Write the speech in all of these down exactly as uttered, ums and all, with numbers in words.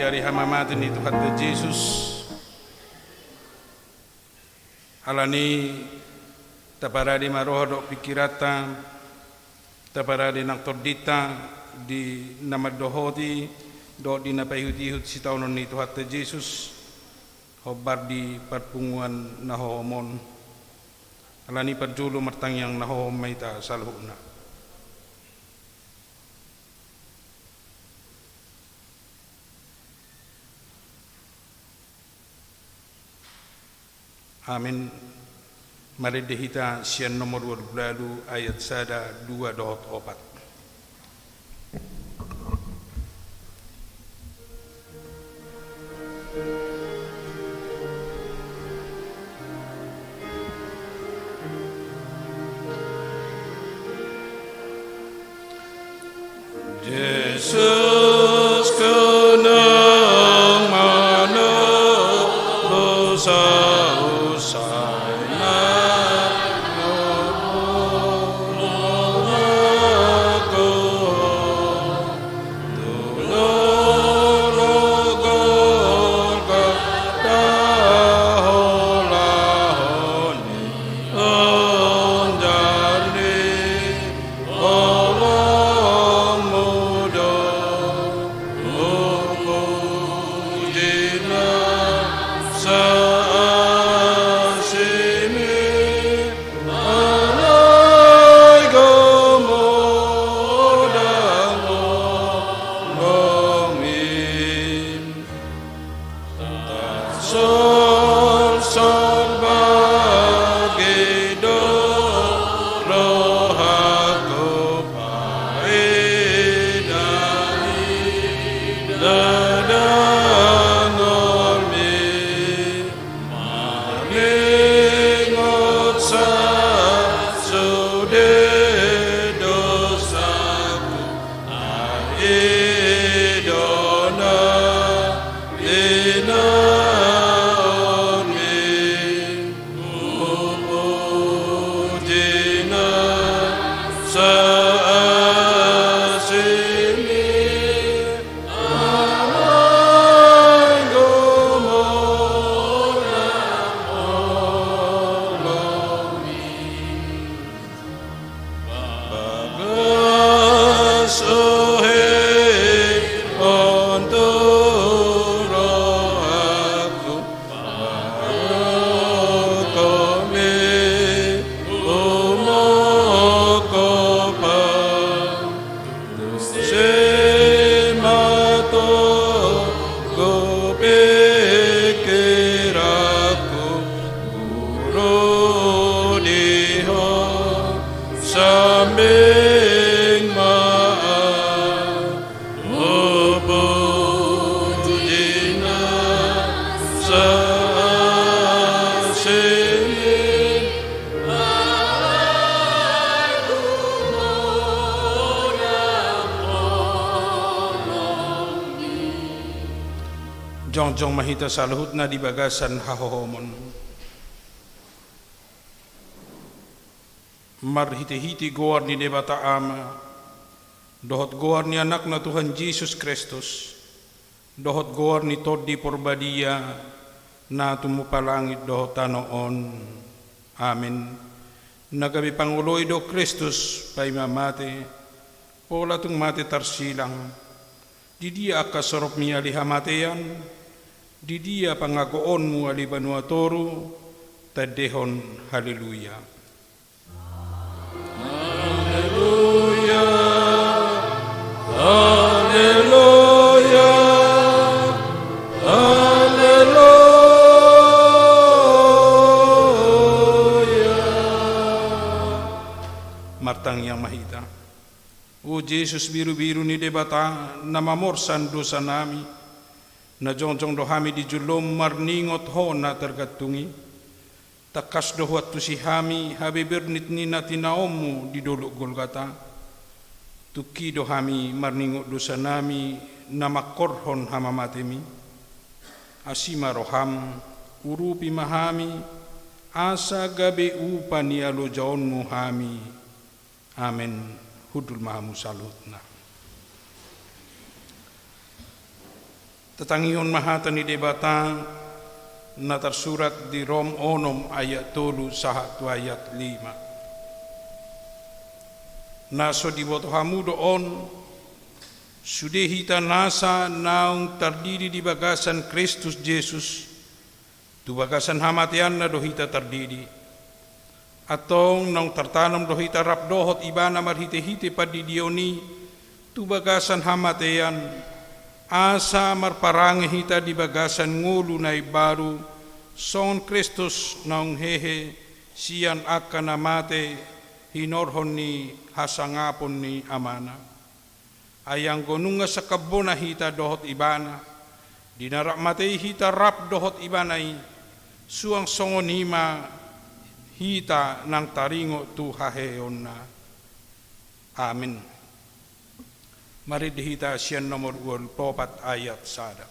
Di ari hamamate ni Tuhanta Jesus, alani i taparade ma roha dohot pingkiranta, taparade nang tondinta di na mandohoti dohot di na paihutihut sitaonon ni Tuhanta Jesus, hombar di parpunguan na hohom on. Alani i parjolo martangiang na hohom ma hita saluhutna. Amen. Marende hita sian nomor dua pulu ualu ayat sada, dua dohot opat. Jesus kenang manobosa usana. Solsol bagi do rohangku paida ni dadangolmi. Maringot sasude dosaku, ai i do na hinaolmi. Hupuji na saasimi. Sei ma togu pingkiranku, Guru, di Ho sambing ma au. Hupuji na saasimi. Jongjong ma hita saluhutna di bagasan hahohomon. Marhitehite goar ni Debata Ama, dohot goar ni Anakna Tuhan Jesus Kristus, dohot goar ni Tondi Porbadia, na tumompa langit dohot tano on. Amen. Na gabe pangoloi do Kristus paima mate, pola tung mate tarsilang. Di dia angka soropmi ale hamatean? Di dia pangagoonmu ale banua toru? Tandehon haleluya. Haleluya, haleluya, haleluya. Martangiang ma hita. O Jesus, birubiru ni Debata, na mamorsan dosanami, na jongjong do hami di jolom marningot Ho na targantung i. Tangkas do huantusi hami habebernit ni na tinaonmu di dolok Golgata. Tungki do hami marningot dosanami na mangkorhon hamamatemi. Asi ma roham, urupi ma hami, asa gabe upa ni halojaonmu hami. Amen. Hundul ma hamu saluhutna. Tatangihon ma hata ni Debata na tarsurat di Rom onom ayat tolu sahat tu ayat lima. Na so diboto hamu do on, sude hita nasa naung tardidi di bagasan Kristus Jesus, tu bagasan hamateanna do hita tardidi. Antong naung tartanom do hita rap dohot Ibana marhitehite pandidion i tu bagasan hamatean, asa marparange hita di bagasan ngolu na imbaru, songon Kristus naung hehe sian angka na mate hinorhon ni hasangapon ni Amana. Ai anggo nunga sangkap bona hita dohot Ibana, di na rap mate i hita rap dohot Ibana i, suang songon i ma hita nang taringot tu haheheonna. Amin. Marende hita sian nomor ualu pulu opat ayat sada.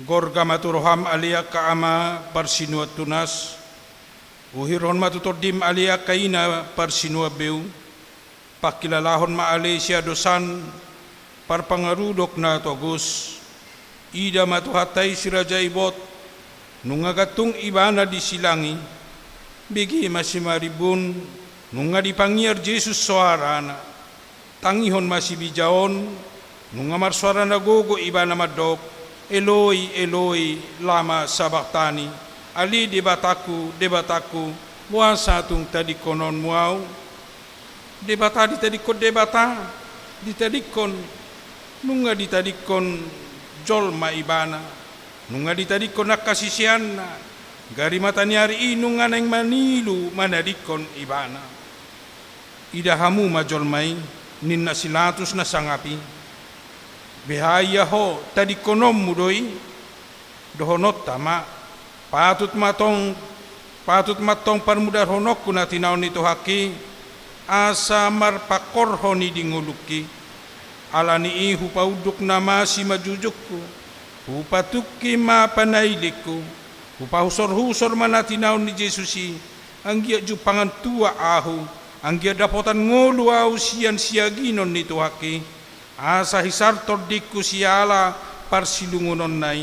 Gorga ma tu roham ale angka ama parsinuan tunas, uhirhon ma tu tondim ale angka ina parsinuan beu, pangkilalahon ma ale siadosan parpangarudok na togus. Ida ma Tuhanta i si Raja Ibot, nunga gantung Ibana di silang i, bege ma simarimbun, nunga dipangiar Jesus soarana. Tangihon ma sibija on, nunga marsoara na gogo Ibana mandok, Eloi, Eloi, lama sabachthani, ale Debatangku, Debatangku, boasa tung tadingkononmu ahu? Debata ditadingkon Debata, ditadingkon, nunga ditadingkon jolma Ibana, nunga ditadingkon angka siseanna, gari mataniari i nunga naeng manilu manadingkon Ibana. Ida hamu ma jolma i, ninna si Latus na sangap i. Beha ia ho, tadingkononmu do i? Dohononta ma, patut ma tong, patut ma tong parmudarhononku na tinaon ni Tuhanki, asa marpangkorhon i di ngolungki. Ala ni i hupaunduk nama simanjujungku, hupatungki ma panailingku, hupahusorhusor ma na tinaon ni Jesus i, anggiat jumpangan tua ahu, anggiat dapotan ngolu ahu sian siaginon ni Tuhanki, asa hisar tondingku siala parsilungunonna i.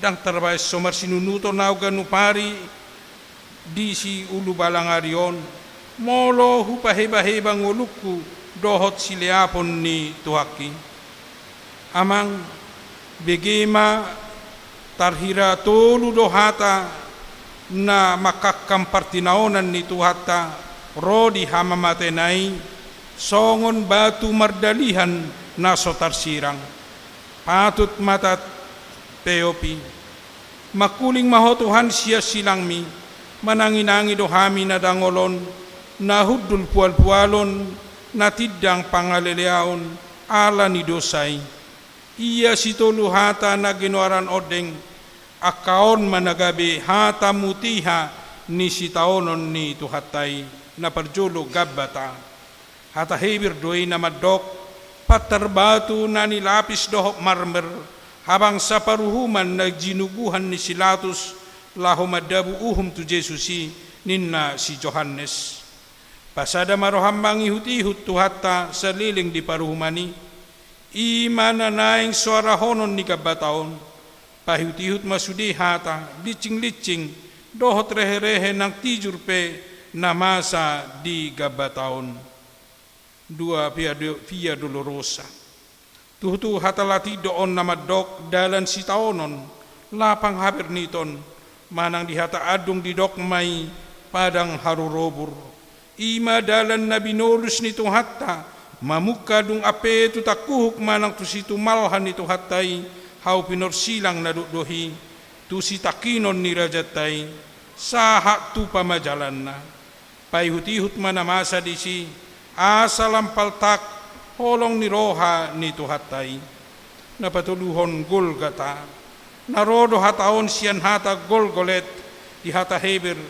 Ndang tarbahen so marsinunuton ahu ganup ari di siulubalang ari on, molo hupahebaheba ngolungku dohot sileapon ni Tuhanki. Amang, bege ma, tarhira tolu do hata na mangkangkang partinaonan ni Tuhanta ro di hamamatena i, songon batu mardalihan na so tarsirang. Patut ma tateop i. Mangkuling ma ho Tuhan sian silangmi, mananginangi do hami na dangol on, na hundul pualpualon, na tindang pangaleleaon, ala ni dosa i. Ia sitolu hata na ginoaran ondeng, angka on ma na gabe hata mutiha ni sitaonon ni Tuhanta i, na parjolo Gabbata. Hata Heber do i na mandok, pantar batu na nilapis dohot marmer, habangsa paruhuman na jinuguhan ni si Latus, laho mandabu uhum tu Jesus i, ninna si Johannes. Pasada ma roham mangihut-ihut Tuhanta saleleng di paruhuman i, i ma na naeng soarahonon ni Gabbata on. Paihut-ihut ma sude hata, lincing-lincing, dohot rehe-rehe nang tijur pe na masa di Gabbata on. Dua via do-, via dolorosa. Tutu hata latin do on na mandok dalan sitaonon, lapang haberniton, manang di hata andung didok ma i padang harorobur. I ma dalan na binolus ni Tuhanta, mamungka dung ampe tu tangkuhuk manang tu situmalhan ni Tuhanta i, hau pinorsilang na dokdok i, tu sitangkinon ni rajanta i, sahat tu pamajalanna. Paihut-ihut ma na masa disi, asa lam paltak holong ni roha ni Tuhanta i. Na patoluhon Golgata. Na ro do hata on sian hata Golgolet di hata Heber,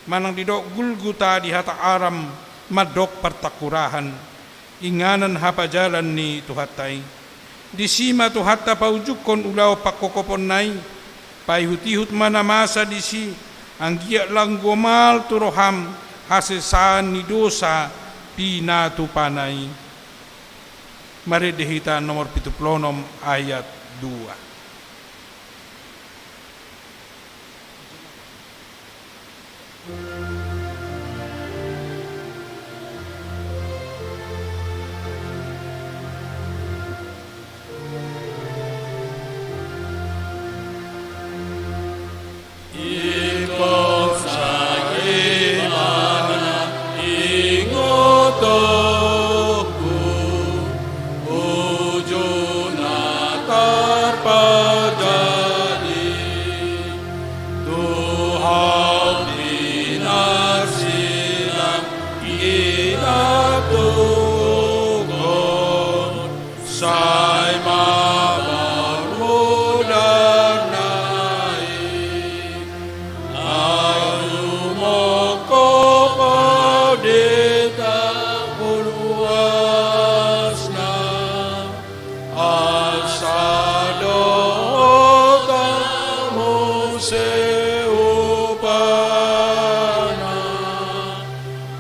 manang didok Gulguta di hata Aram, mandok partangkurahan. Inganan hapajalan ni Tuhanta i. Disi ma Tuhanta paujungkon ulaon pangkokoponna i, paihut-ihut ma na masa disi, anggiat lam gomal tu roham hasesaan ni dosa pinatupana i. Marende hita nomor pitu pulu onom ayat dua. Ingkon sai ibana ingotonku, ujungna tarpajadi. Tuhan pinarsilang inatuhon, sai ma parmudarna i. Alu mongko pandita puluasna, asa dohot muse upana.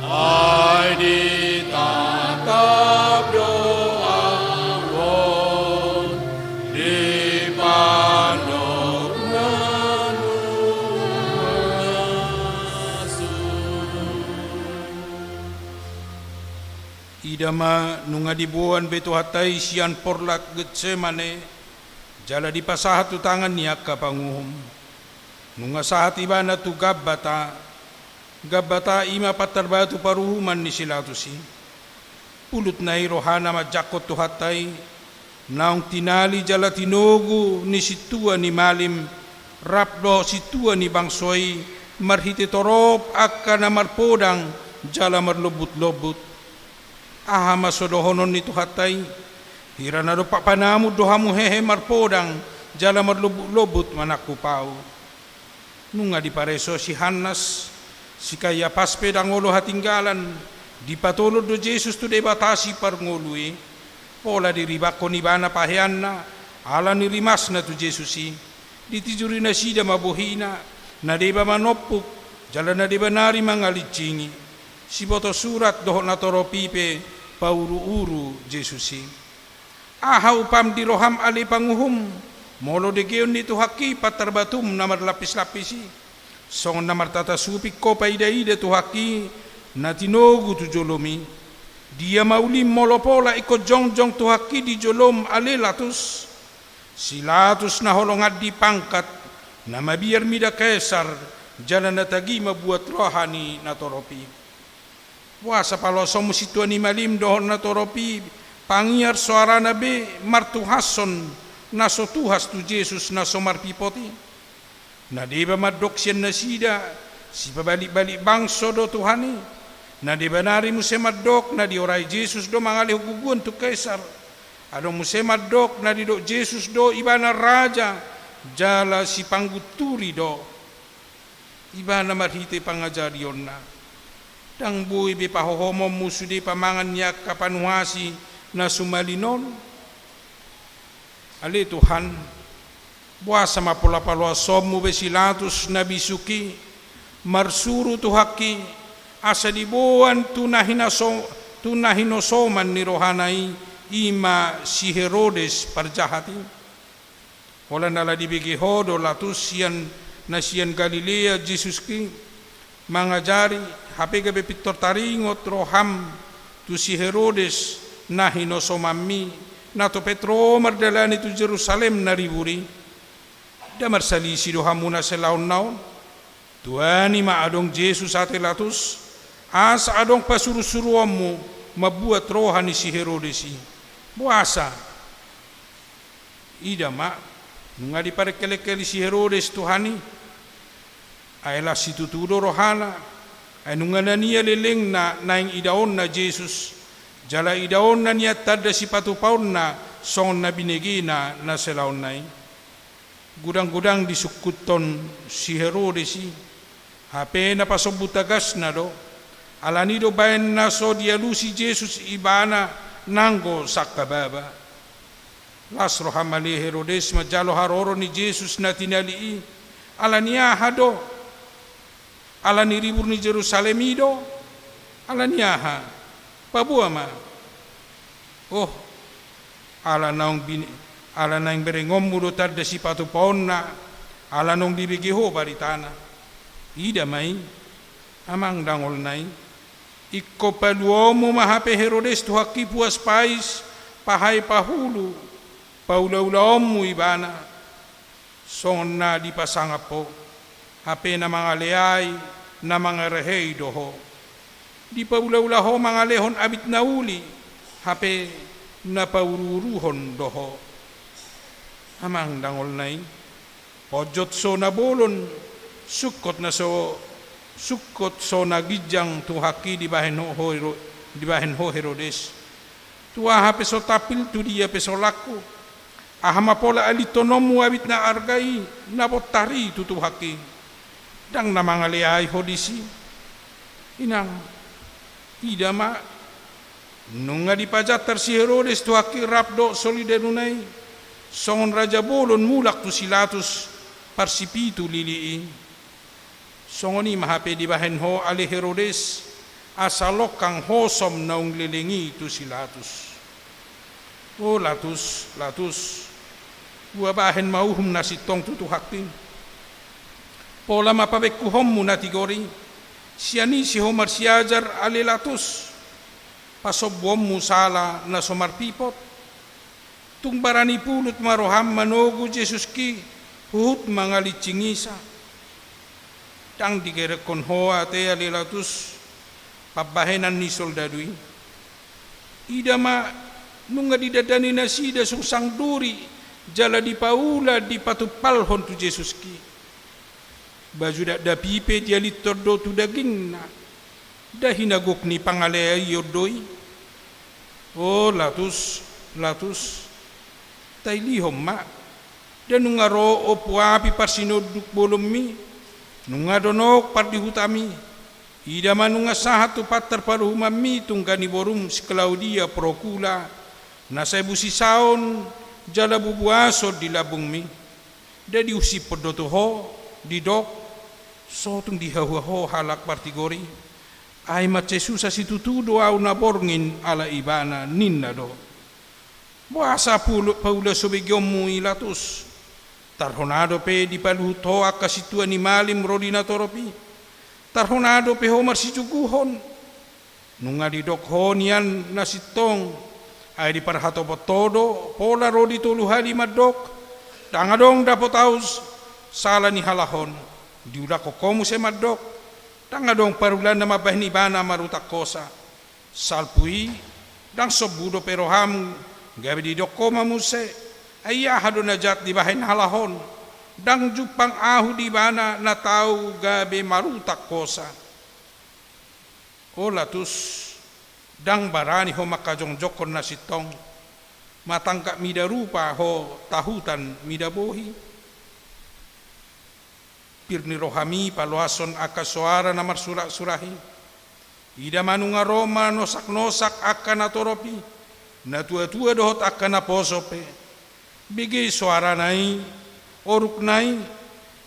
Ai ditatap do ahu on di pandok na luas on. Ida ma, nunga diboan be Tuhanta i sian porlak Getsemane, jala dipasahat tu tangan ni angka panguhum. Nunga sahat ibana tu Gabbata. Gabbata i ma pantar batu paruhuman ni si Latus i. Pulutna i rohana manjangkon Tuhanta i, naung tinali jala tinogu ni sintua ni malim, rap dohot sintua ni bangso i, marhite torop angka na marpodang jala marlombut-lombut. Aha ma so dohonon ni Tuhanta i? Hira na dompak panamun do hamu hehe marpodang jala marlombut-lombut manangkup ahu. Nunga dipareso si Hannas, si Kayapas pe ndang olo hatinggalan, dipatolon do Jesus tu Debata Siparngolu i. Pola diribanghon ibana paheanna, ala ni rimasna tu Jesus i. Ditijuri nasida ma bohina, na deba manompuk, jala na deba nari mangalincingi. Siboto surat dohot na torop i pe pauru-uru Jesus i. Aha upam di roham ale panguhum, molo degeon ni Tuhanki pantar batum na marlapis-lapis i? Songon na martata suping ho paida-ida Tuhanki na tinogu tu jolom i. Dia ma ulim molo pola ingkon jongjong Tuhanki di jolom ale Latus? Si Latus na holongan di pangkat, na mabiar mida Kesar, jala na tagi mambuat roha ni natorop i. Boasa paloasonmu sintua ni malim dohot natorop i, pangiar soarana be martuhashon na so tuhas tu Jesus na so marpipot i? Na deba mandok sian nasida, sipabalik-balik bangso do Tuhan i. Na deba nari muse mandok na diorai Jesus do mangalehon guguon tu Kesar. Adong muse mandok na didok Jesus do ibana raja, jala sipanggunturi do. Ibana marhite pangajarionna. Ndang boi be pahohomonmu sude pamangan ni angka panuhasi na sumalin on? Ale Tuhan, boasa ma pola paloashonmu be si Latus na bisuk i, marsuru tu haki, asa diboan tu na hinaso-, tu na hinosoman ni rohana i, i ma si Herodes parjahat i? Holan ala dibege ho do Latus sian na sian Galilea Jesus i mangajari, hape gabe pintor taringot roham tu si Herodes na hinosomanmi, na topet ro mardalani tu Jerusalem na ribur i. Nda marsalisi do hamu na selaonna on? Tuani ma adong Jesus ate Latus, asa adong pasurusuruonmu mambuat roha ni si Herodes i. Boasa? Ida ma, nunga diparengkelengkeli si Herodes Tuhan i. Ai las situtu do rohana, ai nunga na nian lelengna naeng idaonna Jesus, jala idaonna nian tanda sipatupaonna songon na binegena na selaonna i. Godang-godang disungkuthon si Herodes i, hape na pasombu tagasna do, alani do baen na so dialusi Jesus ibana nanggo sangkababa. Las roham ale Herodes manjalo haroro ni Jesus na tinali i, alani aha do? Alani ribur ni Jerusalem i do? Alani aha? Paboa ma. Oh, ala naung bine-, ala naeng berengonmu do tanda sipatupaonna, ala naung dibege ho baritana. Ida ma i, amang dangolna i. Ingkon paluaonmu ma hape Herodes Tuhanki puas pais, pahai pahulu, paulaulaonmu ibana. Songon na dipasangap ho, hape na mangaleai, na mangarehei do ho. Dipaulaula ho mangalehon abit na uli, hape na pauruuruhon do ho. Amang dangolna i, ponjot so na bolon, sungkot na so, sungkot so na ginjang Tuhanki dibahen ho, ho Hero-, dibahen ho Herodes. Tu aha pe so tampil, tu dia pe so langku, aha ma pola alithononmu abit na arga i, na bontar i tu Tuhanki? Ndang na mangaleai ho disi? Inang, ida ma, nunga dipajantar si Herodes Tuhanki rap dohot solidanuna i, songon raja bolon mulak tu si Latus parsipitu lili i. Songon i ma hape dibahen ho ale Herodes, asa longkang hosom naung leleng i tu si Latus. O Latus, Latus, hubahen ma uhum na sintong tu Tuhanki. Pola ma pabengkuhonmu na tigor i, sian ise ho marsiajar ale Latus, pasombuonmu sala na so marpipot? Tung barani pulut ma roham manogu Jesuski huhut mangalincingisa. Ndang digerekhon ho ate ale Latus pambahenan ni soldadu i. Ida ma, nunga didandani nasida sungsang duri jala dipaula dipatumpalhon tu Jesuski. Baju dakdanak i pe dialinhon do tu dagingna. Nda hinagok ni pangaleaion do i? O Latus, Latus, tailihon ma, nda nunga ro ompu api parsinonduk bolonmi, nunga donok pardihutam i. Ida ma nunga sahat tu pantar paruhumanmi tungga ni borum si Klaudia Prokula, na sai busisaon jala bubuason di lambungmi. Nda diusiphon do tu ho, didok, so tung dihaua ho halak partigor i? Ai mansai susa situtu do ahu na borngin ala ibana, ninna do. Boasa pulu-, paula so begeonmu i Latus? Tarhona dope dipaluhut ho angka sintua ni malim ro di natorop i? Tarhona dope ho marsijungguhon? Nunga didok ho nian na sintong, ai diparhatopot ho do, pola ro di tolu hali mandok, ndang adong dapot ahu sala ni halak on, diulakhon ho muse mandok, ndang adong parulana mambahen ibana marutak hosa. Salpu i, ndang sombu dope roham, gabe didok ho ma muse, ai aha do na jat dibahen halak on, ndang jumpang ahu di ibana na tau gabe marutak hosa. O Latus, ndang barani ho mangkajongjonghon na sintong, matanggap mida rupa ho tahutan mida bohi? Pir ni rohami paloashon angka soara na marsurak-surak i. Ida ma nunga ro manosaknosak angka natorop i, natuatua dohot angka naposo pe. Bege soarana i, orukna i,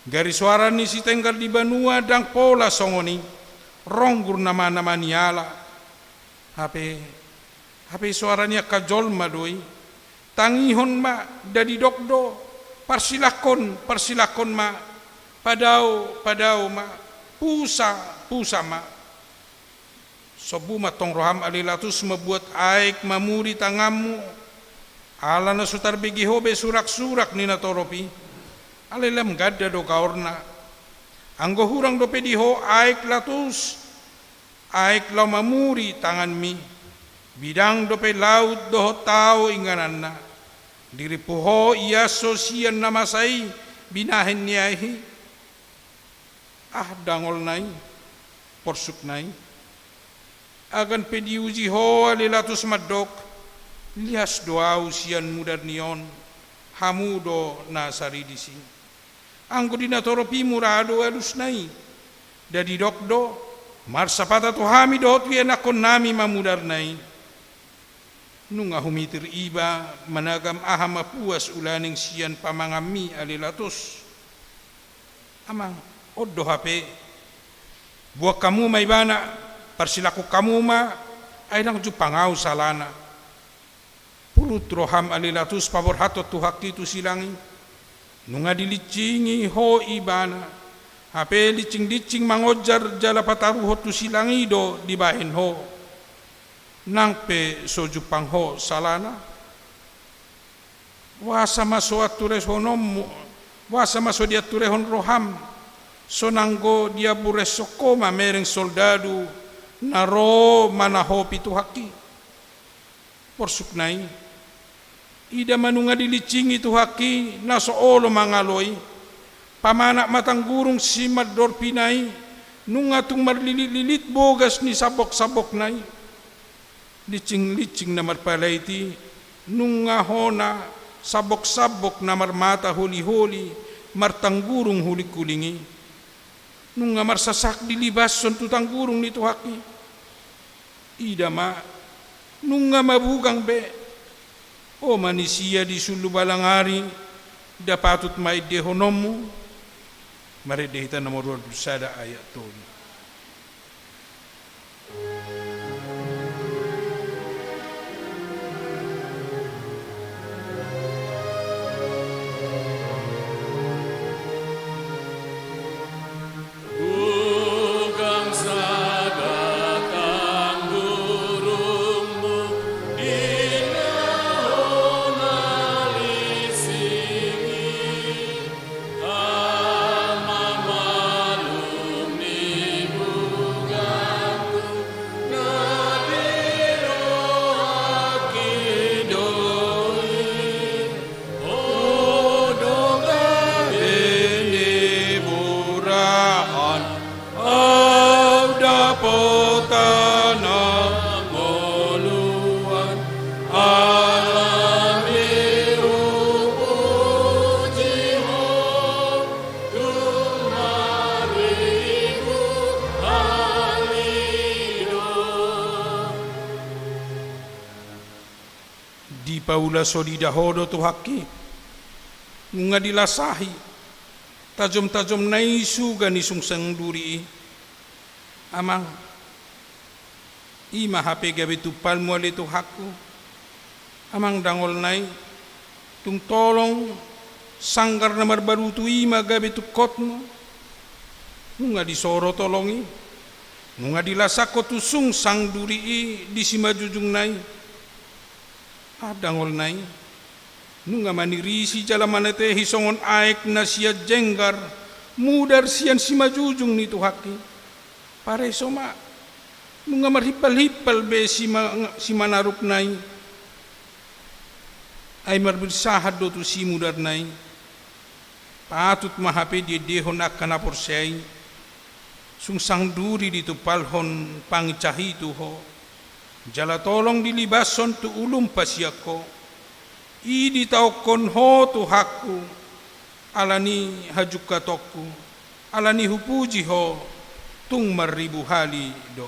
gari soara ni sitenggar di banua ndang pola songon i, ronggur nama-nama ni ala. Hape, hape soara ni angka jolma do i. Tangihon ma, nda didok do, parsilangkon, parsilangkon ma, padao, padao ma, pusa, pusa ma. Sombu ma antong roham ale Latus mambuat aek mamuri tanganmu, ala na so tarbege ho be surak-surak ni natorop i, alai lam ganda do gaorna. Anggo hurang dope di ho aek Latus, aek laho mamuri tanganmi, bidang dope laut dohot tao ingananna, dirimpu ho ias ho sian na masa i binahen ni aek i. Ah, dangolna i, porsukna i. Anggo pe diuji ho ale Latus mandok, lias do ahu sian mudar ni on, hamu do na saridis i. Anggo di natorop i mura do alusna i. Nda didok do, marsapata tu hami dohot ianakkonnami ma mudarna i. Nunga humitir iba managam aha ma puas ulaning sian pamanganmi ale Latus. Amang, on do hape. Boan hamu ma ibana, parsilangkon hamu ma, ai ndang jumpang ahu salana. Purut roham ale Latus paborhathon Tuhanki tu silang i. Nunga dilinsingi ho ibana. Hape linsing-linsing mangonjar jala pataruhon tu silang i do dibahen ho. Nang pe so jumpang ho salana. Boasa ma so anturehononmu, boasa ma so dianturehon roham, so nanggo diamburehon ho mamereng soldadu na ro manahopi Tuhanki. Porsukna i. Ida ma nunga dilinsingi Tuhanki na so olo mangalo i. Pamanat ma tanggurung simandorpina i, nunga tung marlilit-lilit bogas ni sambok-sambokna i. Linsing-linsing na marpalait i, nunga hona sambok-sambok na marmata holi-holi martanggurung huling-huling i. Nunga marsasak dilibashon tu tanggurung ni Tuhanki. Ida ma, nunga mabugang be. O manisia di sulu balang ari, nda patut ma endehononmu. Marende hita nomor dua puluh sada ayat tolu. Dipaula so diida ho do Tuhanki, nunga dilasahi tajom-tajomna i suga ni sungsang duri i. Amang, i ma hape gabe tumpalmu ale Tuhanku. Amang, dangolna i, tung tolong sanggar na marbarutu i ma gabe tungkotmu. Nunga disoro tolong i, nunga dilasahon tu sungsang duri i di simanjujungna i. Ah, dangolna i, nunga manirisi jala manetehi songon aek na sian jenggar mudar sian simanjujung ni Tuhanki. Pareso ma, nunga marhimpal-himpal be sima-, simanarupna i. Ai marbirsahat do tusi mudarna i. Patut ma hape diendehon angka na porsea i. Sungsang duri ditumpalhon panginsai tu ho. Jala tolong dilibashon tu ulum pasian ho. I ditaonkon ho Tuhanku, ala ni hajungkatonku. Alani hupuji ho tung marribu hali do.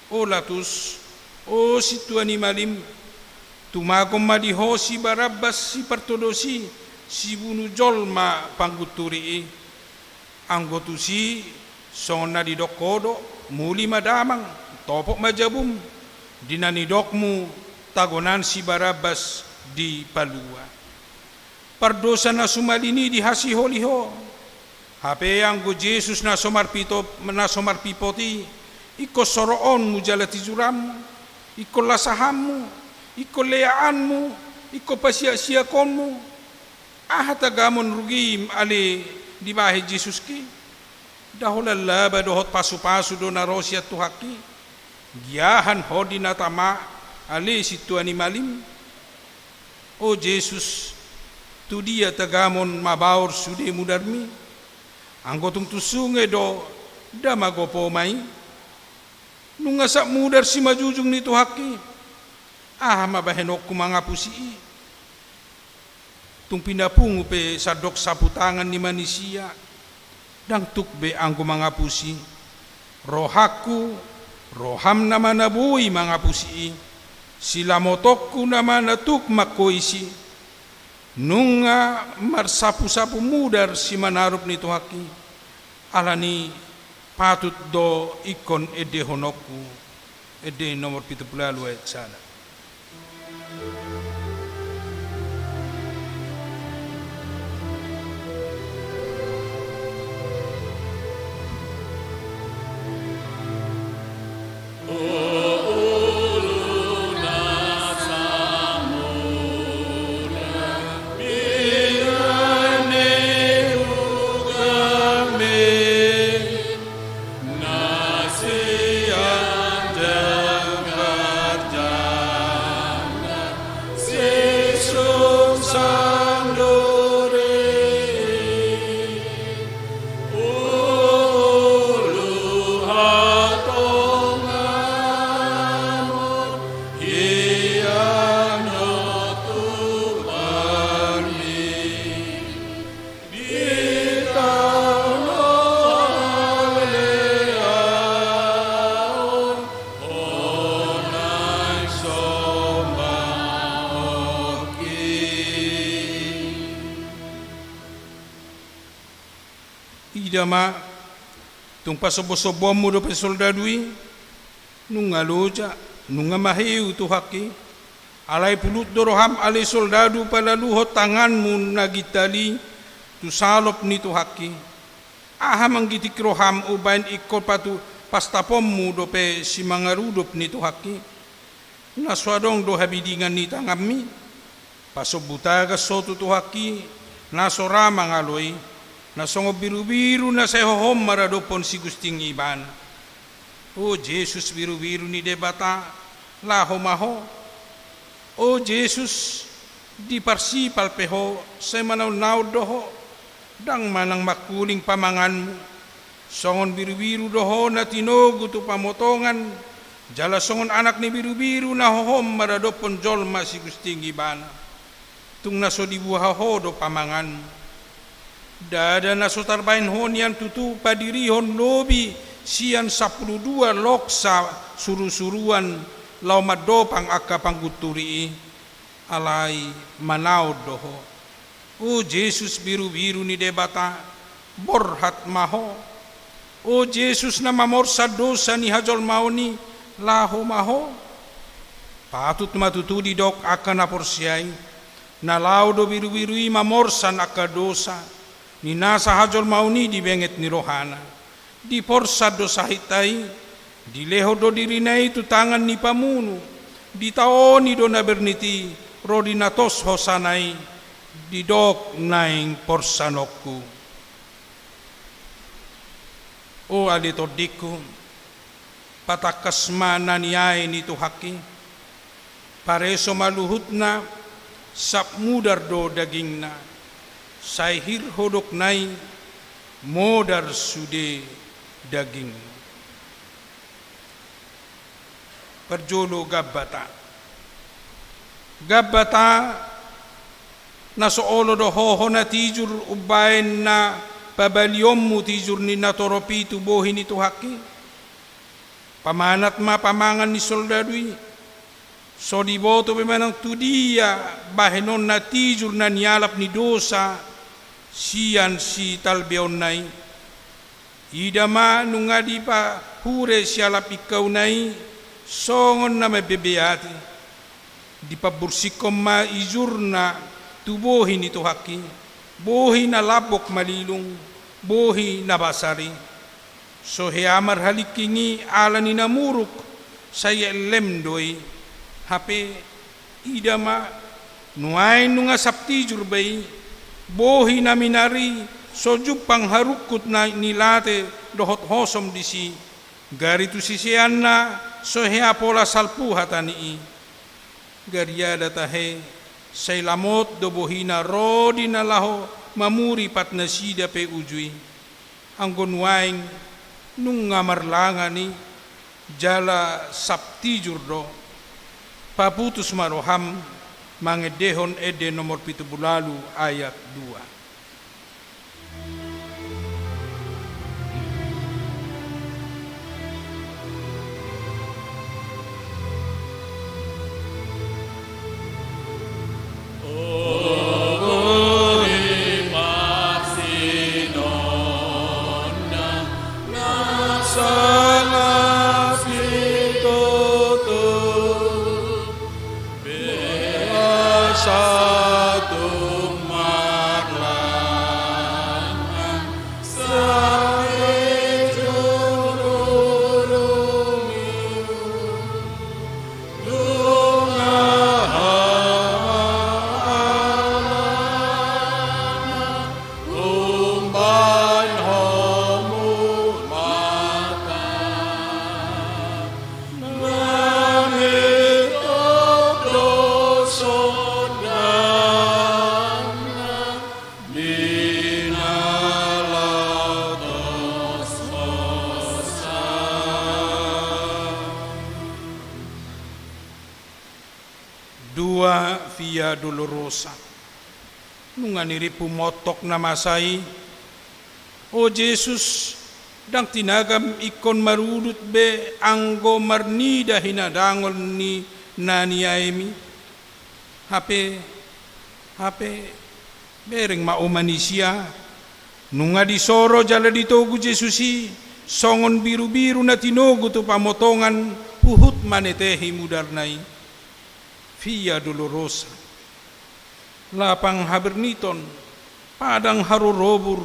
O Latus, o sintua ni malim, tumagon ma di ho si Barabbas sipartodos i, sibunu jolma panggunturi i. Anggo tusi, songon na didok ho do, muli ma damang, topot ma jabum, di na nidokmu, tagonan si Barabbas dipalua. Pardosa na sumalin i dihasiholi ho. Hape anggo Jesus na so marpito-, na so marpipot i, ingkon soroonmu jala tijuranmu, ingkon lasahanmu, ingkon leaanmu, ingkon pasiaksiakonmu. Aha tagamon rugim ale dibahen Jesus ki? Nda holan laba dohot pasupasu do na ro sian Tuhanki? Giahan ho di na tama ale sintua ni malim? O Jesus, tu dia tagamon mabaor sude mudarmi? Anggo tung tu sunge do, nda magopo ma i? Nunga sap mudar simanjujung ni Tuhanki, aha ma bahenonku mangapusi i? Tung pinapungu pe sandok sapu tangan ni manisia, ndang tuk be anggo mangapusi. Rohangku, roham nama na boi mangapusi i, silamotonku nama na tuk mangkoisi. Nunga marsapusapu mudar simanarup ni Tuhanki, alani patut do ingkon endehononku. Ende nomor pitu pulu ualu ayat sada. Ida ma, tung pasombosomboonmu dope soldadu i, nunga loja, nunga maheu Tuhanki. Alai pulut do roham ale soldadu palaluhon tanganmu na gintal i tu salop ni Tuhanki. Aha manggitik roham umbahen ingkon patu-, pastaponmu dope simangarudup ni Tuhanki? Na so adong do habidingan ni tanganmi? Pasombu tagas ho tu Tuhanki, na so ra mangalo i, na songon birubiru na sai hohom maradophon sigusting ibana. O Jesus, birubiru ni Debata, laho ma ho. O Jesus, diparsipal pe ho, sai manaonnaon do ho, ndang manang mangkuling pamanganmu. Songon birubiru do ho na tinogu tu pamotongan, jala songon anak ni birubiru na hohom maradophon jolma sigusting ibana. Tung na so dibuha ho do pamanganmu. Ndada na so tarbahen ho nian tutu padirihon lobi sian sampulu dua loksa surusuruan laho mandopang angka panggunturi i, alai manaon do ho. O Jesus, birubiru ni Debata, borhat ma ho. O Jesus, na mamorsan dosa ni hajolmaon i, laho ma ho. Patut ma tutu didok angka na porsea i, na laho do birubiru i mamorsan angka dosa ni nasa hajolmaon i di benget ni rohana. Diporsan do sahitta i, dilehon do dirina i tu tangan ni pamunu, ditaoni do na bernit i ro di na tos hosana i, didok naeng porsanonku. O ale tondingku, patangkas ma na niae ni Tuhanki. Pareso ma luhutna, sap mudar do dagingna, sai hir hodokna i, modar sude dagingna. Parjolo Gabbata. Gabbata, na so olo do ho hona tijur umbahen na pabalionmu tijur ni natorop i tu bohi ni Tuhangki? Pamanat ma pamangan ni soldadu i. So diboto be manang tu dia bahenonna tijur na nialap ni dosa sian sitalbeonna i. Ida ma, nunga dipahure sialap ingkauna i songon na mambebeati. Dipambursihon ma ijurna tu bohi ni Tuhangki, bohi na lambok malilung, bohi na basar i. So hea marhalingking i ala ni na muruk, sai ellem do i. Hape ida ma, nuaeng nunga sap tijur be i, bohi na minar i so jumpang harungkut na ni late dohot hosom disi. Gari tu siseanna so hea pola salpu hata ni i. Gariada tahe, sai lamot do bohina ro di na laho mamuri pat nasida pe uju i. Anggo nuaeng nunga marlangan i jala sap tijur do. Paputus ma roham mangendehon ende nomor pitu pulu ualu ayat dua. Dua Via Dolorosa. Nunga nirimpu montok na masa i, o Jesus, ndang tinagam ingkon marudut be anggo marnida hinadangol ni na niaemi. Hape, hape, bereng ma o manisia, nunga disoro jala ditogu Jesus i songon birubiru na tinogu tu pamotongan huhut manetehi mudarna i. Via Dolorosa. Lapang haberniton, padang harorobur,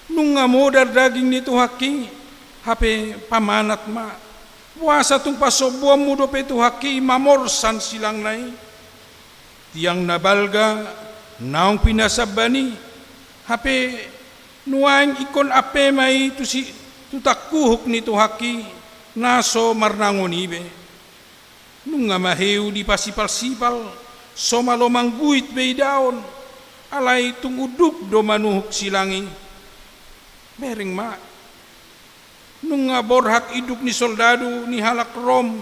nunga modar daging ni Tuhangki, hape pamanat ma, boasa tung pasombuonmu dope Tuhangki mamorsan silangna i? Tiang na balga naung pinasamban i, hape nuaeng ingkon ampe ma i tu si, tu tangkuhuk ni Tuhangki na so marnangon i be. Nunga maheu dipasipalsipal, so malo mangguit be idaon, alai tung unduk do manuhuk silang i. Bereng ma. Nunga borhat induk ni soldadu ni halak Rom,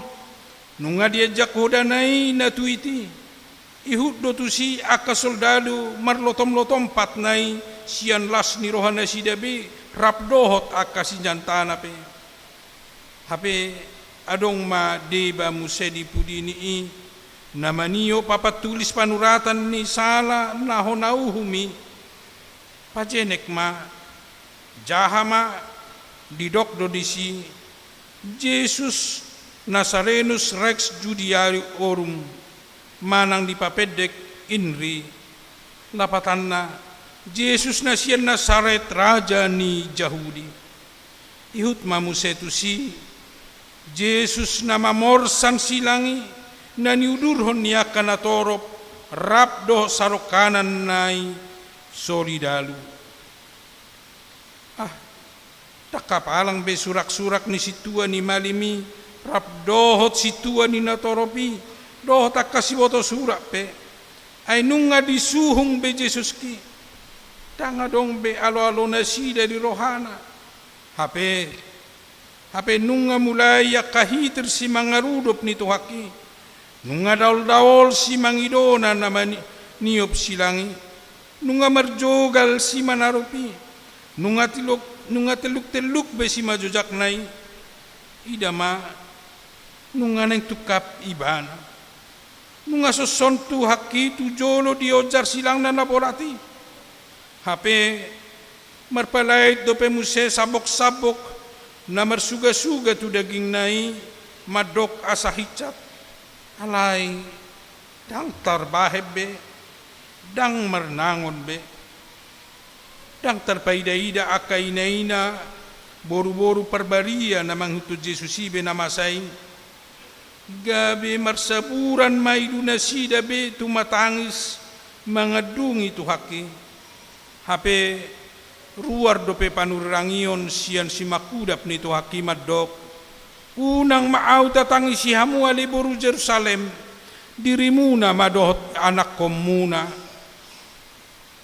nunga dianjak hodana i na tuiti. Ihut do tusi angka soldadu marlotomlotom patna i sian las ni rohanasida be rap dohot angka sinjantana pe. Hape adong ma deba muse di pudi ni i na maniop papat tulis panuratan ni sala na hona uhum i. Pajenek ma, jaha ma, didok do disi, Jesus Nazarenus Rex Judearum, manang dipapendek INRI. Lapatanna, Jesus na sian Nasaret, raja ni Jahudi. Ihut ma muse tusi, Jesus na mamorsan silang i, na niudurhon ni angka natorop, rap dohot sadongkananna i, solidalu. Ah, ndang hapalang be suraksurak ni sintua ni malim i, rap dohot sintua ni natorop i, dohot angka siboto surak pe. Ai nunga disuhung be Jesuski. Ndang adong be aloalonasida di rohana. Hape, hape nunga mulai angka hitir simangarudop ni Tuhangki. Nunga daoldaol simangidona na mani-, niop silang i. Nunga marjogal simanarop i. Nunga tiluk, nunga telluk-telluk be simajojakna i, ida ma, nunga naeng tungkap ibana. Nunga songon on Tuhanki tu jolo dionjar silangna na borat i. Hape marpalait dope muse sambok-sambok na marsuga-suga tu dagingna i, mandok asa hinsat. Alai ndang tarbahen be, ndang marnangon be. Ndang tarpaida-ida angka ina-ina, boru-boru parbadia na mangihuthon Jesus i be na masa i. Gabe marsaburan ma idu nasida be tumatangis mangandungi Tuhanki. Hape ruar dope panurirang i on sian simangkudap ni Tuhanki mandok: Unang ma ahu tatangisi hamu ale boru Jerusalem, dirimuna ma dohot anakkonmuna.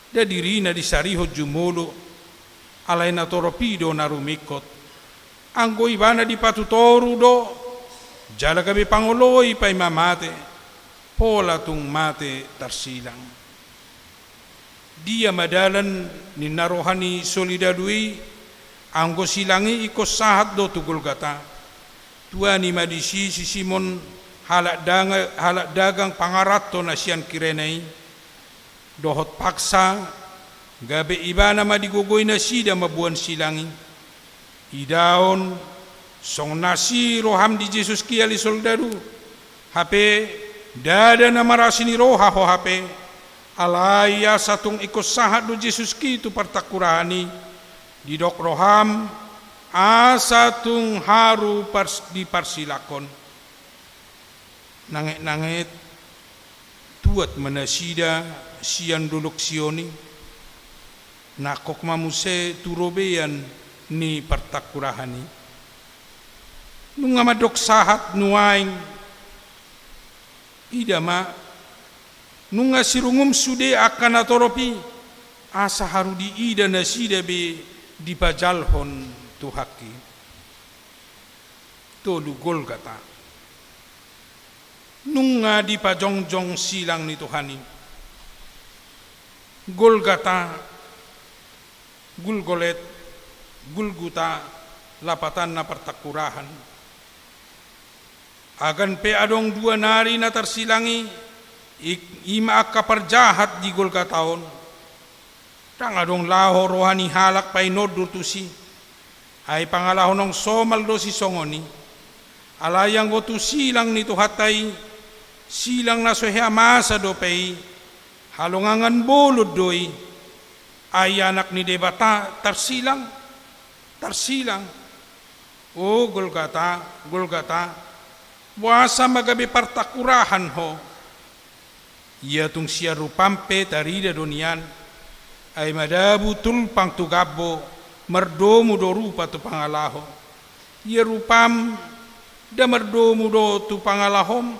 Nda dirina disarihon jumolo, alai natorop i do na rumingkot. Anggo ibana dipatutoru do, jala gabe pangoloi paima mate, pola tung mate tarsilang. Dia ma dalan ninna roha ni soldadu i, anggo silang i ingkon sahat do tu Golgata. Tuani ma disi si Simon, halak danga-, halak dagang pangaranto na sian Kirene i. Dohot paksa, gabe ibana ma digogoi nasida mamboan silang i. Idaon, songon na asi roham di Jesus ki ale soldadu. Hape, ndada na marasi ni roha ho hape. Alai asa tung ingkon sahat do Jesus ki tu partangkurahan i. Didok roham, asa tung haru pars-, diparsilangkon. Nanget-nanget, tuat ma nasida sian dolok Sion i, nangkok ma muse tu robean ni partangkurahan i. Nunga mandok sahat nuaeng, ida ma, nunga sirungum sude angka natorop i, asa haru diida nasida be dipajalhon Tuhanki. Tolu, Golgata. Nunga dipajongjong silang ni Tuhan i. Golgata, Gulgolet, Gulguta, lapatanna partangkurahan. Agan pe adong dua nari na tarsilang i, i, i ma angka parjahat di Golgata on. Ndang adong laho roha ni halak painondur tusi. Ai pangalaho naung somal do sisongon i. Alai anggo tu silang ni Tuhanta i, silang na so hea masa dope i, halongangan bolon do i. Ai Anak ni Debata tarsilang, tarsilang. O Golgata, Golgata, boasa ma gabe partangkurahan ho? Ia tung sian rupam pe tarida do nian, ai madabu tulpang tu gambo, mardomu do rupa tu pangalaho. Ia rupam nda mardomu do tu pangalahom?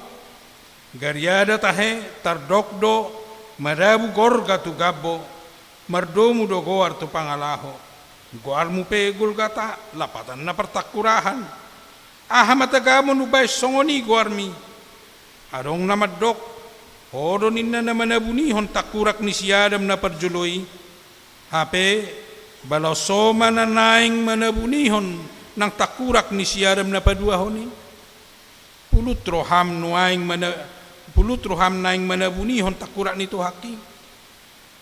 Gariada tahe tardok do, madabu gorga tu gambo, mardomu do goar tu pangalaho. Goarmu pe Golgata, lapatan na partangkurahan. Aha ma tagamon umbahen songon i goarmi? Adong na mandok, ho do ninna na manabunihon tangkurak ni si Adam na parjolo i. Hape, balaos ho ma na naeng manabunihon nang tangkurak ni si Adam na paduahon i. Pulut roham nuaeng mana-, pulut roham naeng manabunihon tangkurak ni Tuhanki.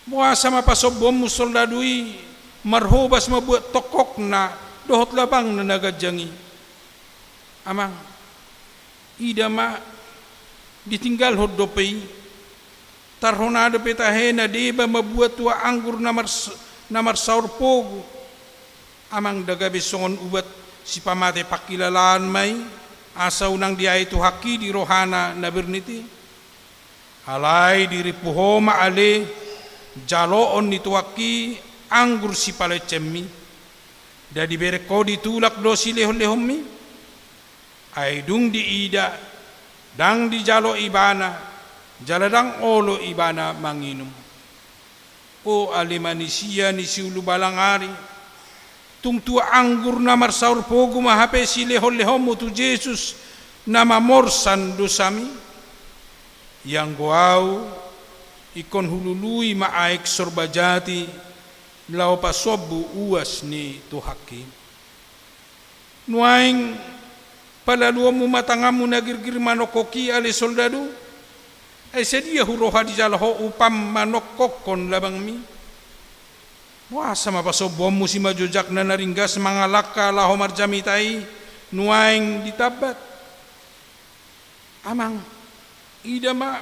Boasa ma pasombonmu soldadu i marhobas mambuat tongkokna dohot labangna na ganjang i? Amang, ida ma, ditinggalhon dope i. Tarhona dope tahe na deba mambuat tua anggur na mars-, na marsaor pogu. Amang, nda gabe songon ubat sipamate pangkilalaan ma i, asa unang diae Tuhanki di rohana na bernit i. Alai dirimpu ho ma ale jaloon ni Tuhanki anggur sipalecenmi. Nda dibereng ho ditulak do silehon-lehonmi? Ai dung diida, ndang dijalo ibana, jala ndang olo ibana manginum. O ale manisia ni siulubalang ari, tung tua anggur na marsaor pogu ma hape silehon-lehonmu tu Jesus na mamorsan dosami? Ianggo ahu, ingkon hulului ma aek sorba jati, laho pasombu uas ni Tuhangki. Nuaeng palaluonmu ma tanganmu na girgir manongkok i, ale soldadu, ai sadia huroha dijalo ho upam manongkokkon labangmi? Boasa ma pasombuonmu simanjojakna na ringgas mangalangka laho marjamita i nuaeng ditambat? Amang, ida ma,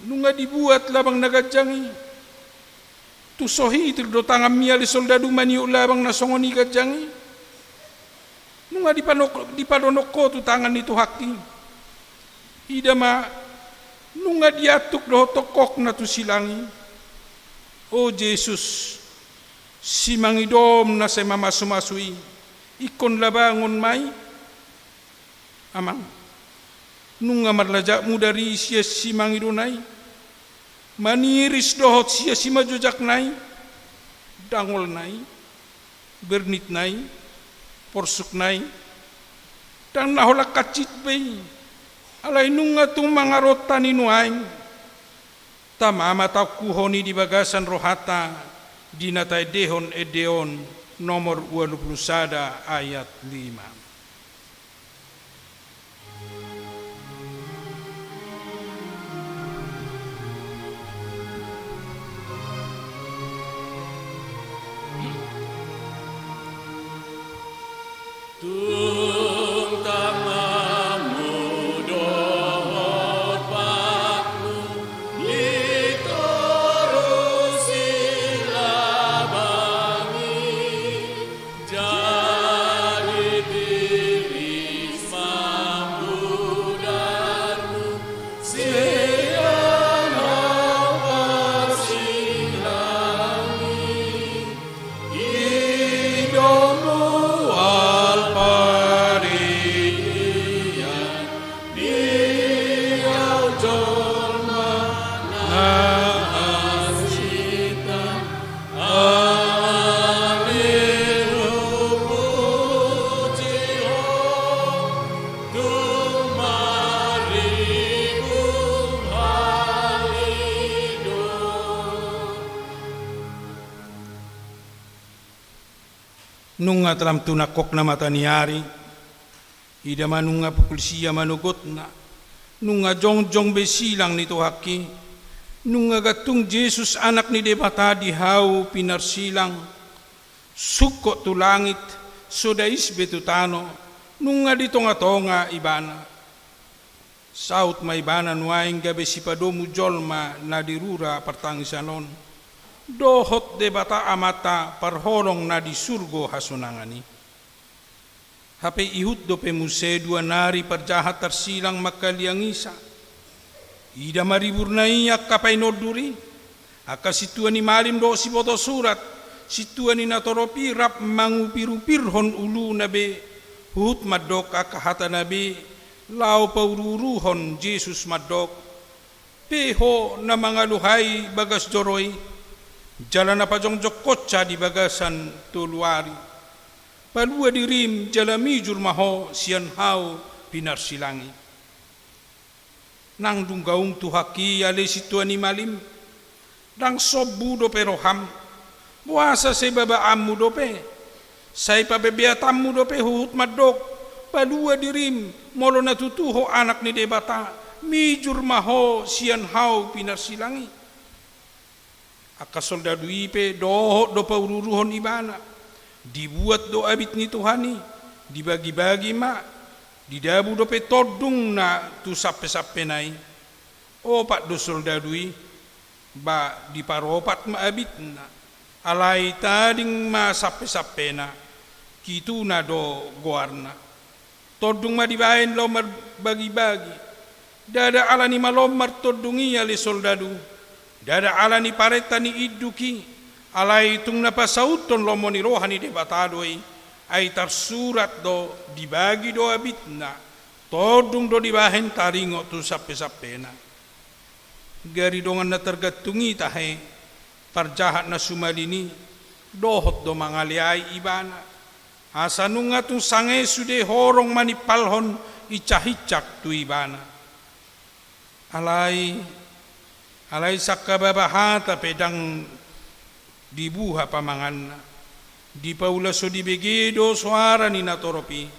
nunga dibuat labang na ganjang i. Tung so hitir do tanganmi, ale soldadu, maniop labang na songon i ganjang i. Nunga dipanok-, dipadonok ho tu tangan ni Tuhangki. Ida ma, nunga diantuk dohot tongkokna tu silang i. O Jesus, simangidom na sai mamasumasu i, ingkon labangon ma i. Amang, nunga marlajak mudar i sian simangidona i, maniris dohot sian simanjojakna i, dangolna i, bernitna i, porsukna i, ndang na holan hansit be i, alai nunga tung mangarontani nuaeng. Tama ma taungkuhon i di bagasan rohanta, di na taendehon ende on, nomor ualu pulu sada, ayat lima. Tung tanganmu dohot patmu ditorusi labang i, jadi tiris ma mudarmu sian hau parsilang i. Ido mual paridian di au jolma na hansit an, ale hupuji ho tung maribur halido. Nunga talam tu nangkokna mata ni ari, ida ma nunga pukul sia manogotna, nunga jongjong be silang ni Tuhangki, nunga gantung Jesus Anak ni Debata di hau pinarsilang, sungkot tu langit, so dais be tu tano, nunga di tongatonga Ibana. Saut ma Ibana nuaeng gabe sipadomu jolma na di rura partangisan on, dohot Debata Amanta parholong na di surgo hasonangan i. Hape ihut dope muse dua nari parjahat tarsilang mangkaliangisa. Ida ma riburna i angka painondur i, angka sintua ni malim dohot siboto surat, sintua ni natorop i rap mangupirupirhon uluna be, huhut mandok angka hatana be, laho pauruuruhon Jesus mandok: Pe ho na mangaluhai bagas joro i, jala na pajongjongkonsa di bagasan tolu ari, palua dirim jala mijur ma ho sian hau pinarsilang i. Nang dung gaung Tuhangki, ale sintua ni malim, ndang sombu dope roham? Boasa sai babaanmu dope, sai pabebeatanmu dope huhut mandok: Palua dirim, molo na tutu ho Anak ni Debata, mijur ma ho sian hau pinarsilang i? Angka soldadu i pe dohot do pauruuruhon Ibana. Dibuat do abit ni Tuhan i, dibagibagi ma, didabu dope tondungna tu sampesampena i. Opat do soldadu i, ba diparopat ma abitna, alai tading ma sampesampena, Kituna do goarna. Tondung ma dibahen laho marbagibagi. Ndada ala ni malo martondung i, ale soldadu, ndada ala ni parenta ni induk i, alai tung na pasauthon lomo ni roha ni Debata do i, ai tarsurat do: Dibagi do abitna, tondung do dibahen taringot tu sampesampena. Gari dongan na targantung i tahe, parjahat na sumalin i, dohot do mangaleai ibana, asa nunga tung sange sude horong manimpalhon incak-incak tu ibana. Alai, alai sangkababa hata pe ndang Dibuha pamanganna. Dipaula so dibege do soara ni natorop i.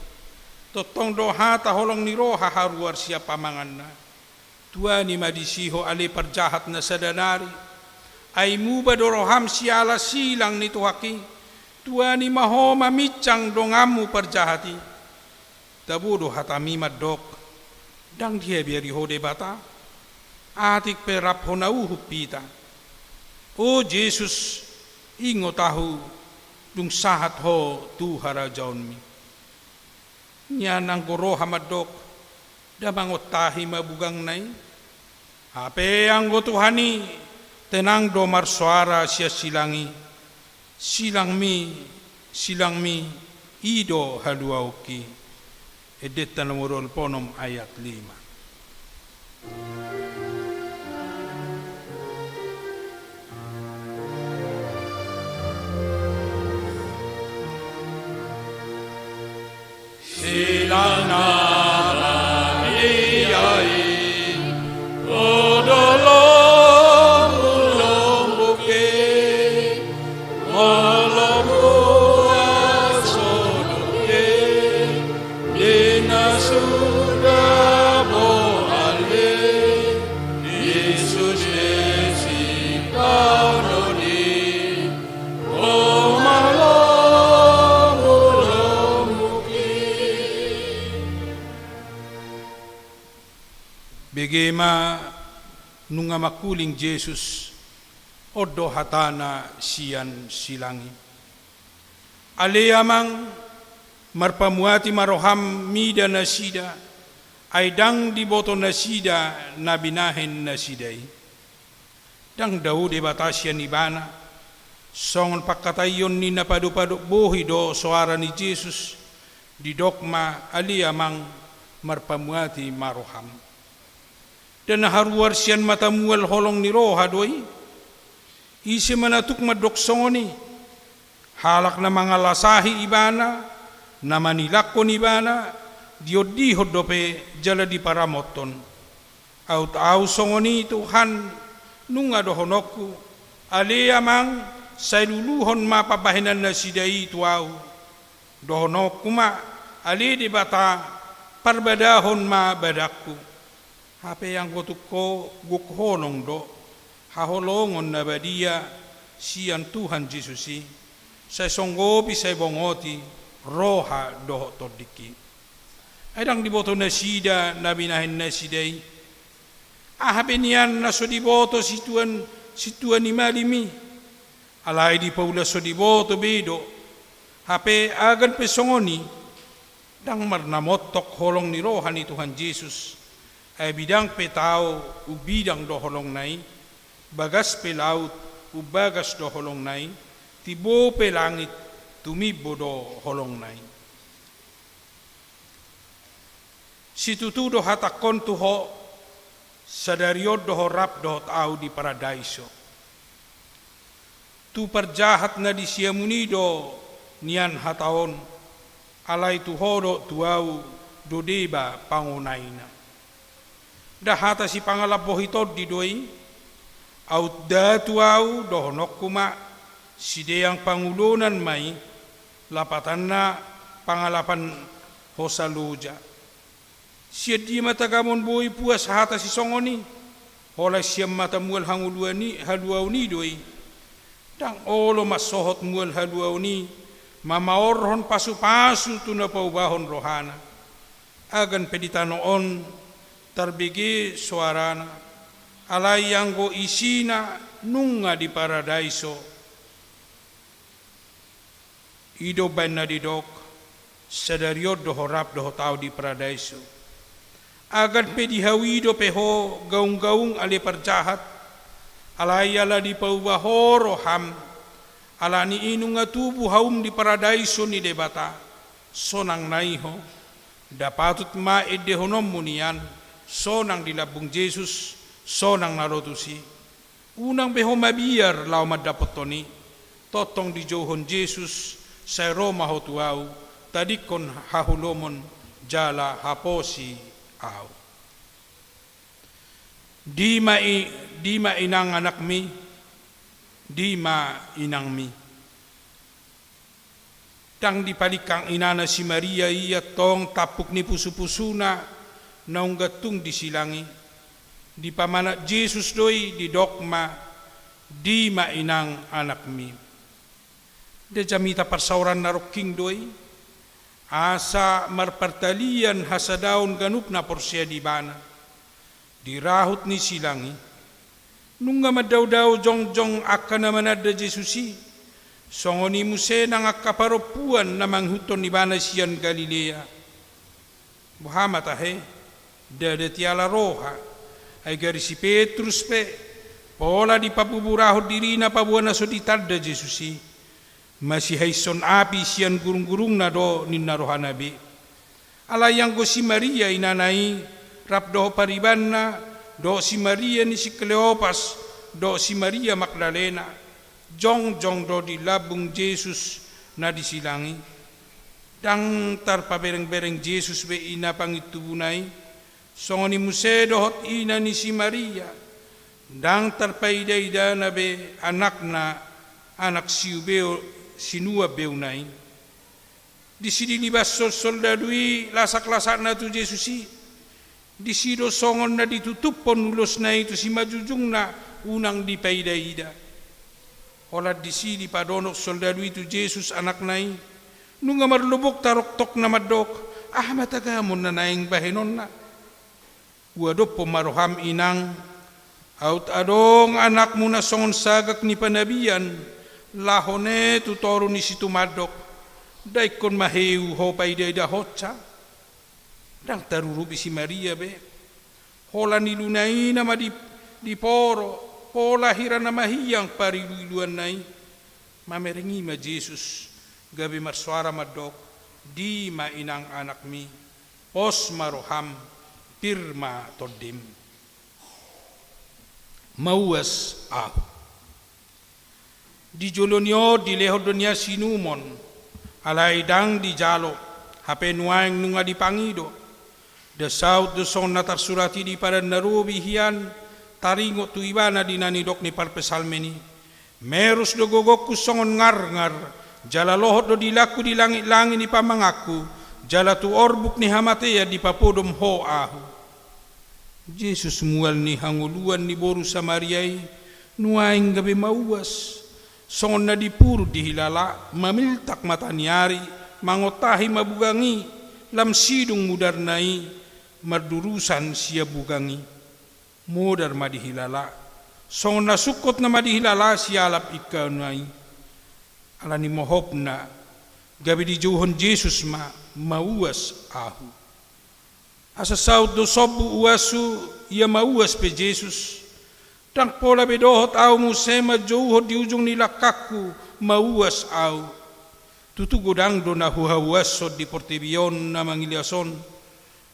Tongtong do hata holong ni roha haruar sian pamanganna. Tuani ma disi ho ale parjahat na sada nari. Ai muba do roham siala silang ni Tuhan i. Tuani ma ho maminsang donganmu parjahat i. Tabo do hatami mandok, ndang dihabiari ho Debata. Atik pe rap hona uhum hita. O Jesus, ingot ahu dung sahat ho tu harajaonmi. Nian anggo roha mandok, nda mangontahi ma bugangna i. Hape anggo Tuhan i, tenang do marsoara sian silang i. Silangmi, silangmi, i do haluaonki. Endenta nomor ualu ponom ayat lima. Silang na badia i, do do lombuk-lombuk i, molo muas ho dope, di na suda bohal i, Jesus Desi panon i. Bege ma nunga mangkuling Jesus, on do hatana sian silang i. Ale Amang, marpamuati ma roham mida nasida, ai ndang diboto nasida na binahen nasida i. Ndang dao Debata sian ibana, songon pangkataion ni na padop-adop bohi do soara ni Jesus, didok ma ale Amang, marpamuati ma roham. Nda na haruar sian mata mual holong ni roha do i. Ise ma na tuk mandok songon i? Halak na mangalasahi ibana, na manilanghon ibana, diondihon dope jala diparamothon. Aut ahu songon i Tuhan, nunga dohononku, ale Amang, sai luluhon ma pambahenan nasida i tu ahu. Dohononku ma, ale Debata, parbadahon ma badanku. Hape anggo tung ho gok holong do, haholongon na badia sian Tuhan Jesus i, sai songgopi sai bongoti roha dohot tondingki. Ai ndang diboto nasida na binahen nasida i. Aha pe nian na so diboto sintua, sintua ni malim i? Alai dipaula so diboto be do. Hape agan pe songon i, ndang marnamontok holong ni roha ni Tuhan Jesus. Ai bidang pe tao umbidang do holongna i, bagas pe laut umbagas do holongna i, timbo pe langit tumimbo do holongna i. Situtu do hatangkon tu ho, sadari on do ho rap dohot ahu di paradaiso. Tu parjahat na di siamun i do nian hata on, alai tu ho dohot tu ahu do deba pangonaina. Nda hata sipangalap bohi tondi do i, aut nda tu ahu, dohononku ma, sideang pangulonan ma i, lapatanna pangalapan hosa loja. Sian dia ma tagamon boi puas hata sisongon i? Holan sian mata mual hangoluan i, haluaon i do i. Ndang olo mansohot mual haluaon i mamaorhon pasupasu tu na paubahon rohana. Agan pe di tano on tarbege soarana, alai anggo isina nunga di paradaiso. I do umbaen na didok, sadari on do ho rap dohot ahu di paradaiso. Agan pe di hau i dope ho gaung-gaung ale parjahat, alai ala dipauba ho roham, ala ni i nunga tubu haum di paradaiso ni Debata. Sonang na i ho. Nda patut ma endehononmu nian, sonang di lambung Jesus, sonang na ro tusi. Unang be ho mabiar laho mandapothon i. Tongtong dijouhon Jesus, sai ro ma ho tu ahu, tadingkon haholomon jala haposi ahu. Di ma i, di ma inang anakmi, Di ma inangmi. Ndang dipalingkang inana si Maria i antong tampuk ni pusupusuna naung gantung di silang i. Dipamanat Jesus do i, didok ma, "Di ma inang anakmi." Nda jamita parsaoran na rongking do i, asa marpartalian hasadaon ganup na porsea di ibana. Di rahut ni silang i, nunga mandaodao jongjong angka na mananda Jesus i, songon i muse nang angka parompuan na mangihuthon ibana sian Galilea. Boha ma tahe, ndada tiala roha, ai gari si Petrus pe, pola dipabuburahon dirina paboa na so ditanda Jesus i, masihaishon api sian gurunggurungna do ninna rohana be. Alai anggo si Maria inana i, rap dohot paribanna, dohot si Maria ni si Kleopas, dohot si Maria Magdalena, jongjong do di lambung Jesus na di silang i. Ndang tarpaberengbereng Jesus be ina pangintubuna i, songon i muse dohot ina ni si Maria, ndang tarpaidaidana be anakna, anak siubeo, sinuan beuna i. Disi dilibashon soldadu i lasaklasakna tu Jesus i. Disi do songon na ditutuphon ulosna i tu simanjujungna, unang dipaidaida. Holan disi dipadonok soldadu i tu Jesus anakna i. Nunga marlobok taroktokna mandok, "Aha ma tagamon na naeng bahenonna?" "Huadophon ma roham inang, aut adong anakmu na songon sagak ni panabian, laho ne tu toru ni situmandok, 'Daingkon ma heu ho paidaidahonsa.'" Ndang tarurupi si Maria be. Holan iluna i nama di, diporo, pola hira na mahiang pariluiluanna i. Mamereng i ma Jesus, gabe marsoara mandok, "Di ma inang anakmi, pos ma roham, pir ma tondim." Mauas ahu. Di jolo ni on dilehon do nian siinumon, alai ndang dijalo, hape nuaeng nunga dipangido. Nda saut do songon na tarsurat i di Padan na Robi hian, taringot tu ibana di na nidok ni parpsalmen i. Merus do gogongku songon ngarngar, jala lohot do dilangku di langitlangit ni pamanganku, jala tu orbuk ni hamatean dipapodom ho ahu. Jesus mual ni hangoluan ni boru Samaria i, nuaeng gabe mauas, songon na dipurut dihilala, mamiltak mata ni ari, mangontahi ma bugang i, lam sidung mudarna i, mardurusan sian bugang i. Modar ma dihilala, songon na sungkot nama dihilala sialap ingkona i. Alani mohopna, gabe dijouhon Jesus ma, "Mauas ahu." Asa saut do sombu uashu, ia mauas pe Jesus. Ndang pola be dohot ahu muse manjouhon di ujung ni langkangku, "Mauas ahu." Tutu godang do na huhauashon di portibi on na mangilas on.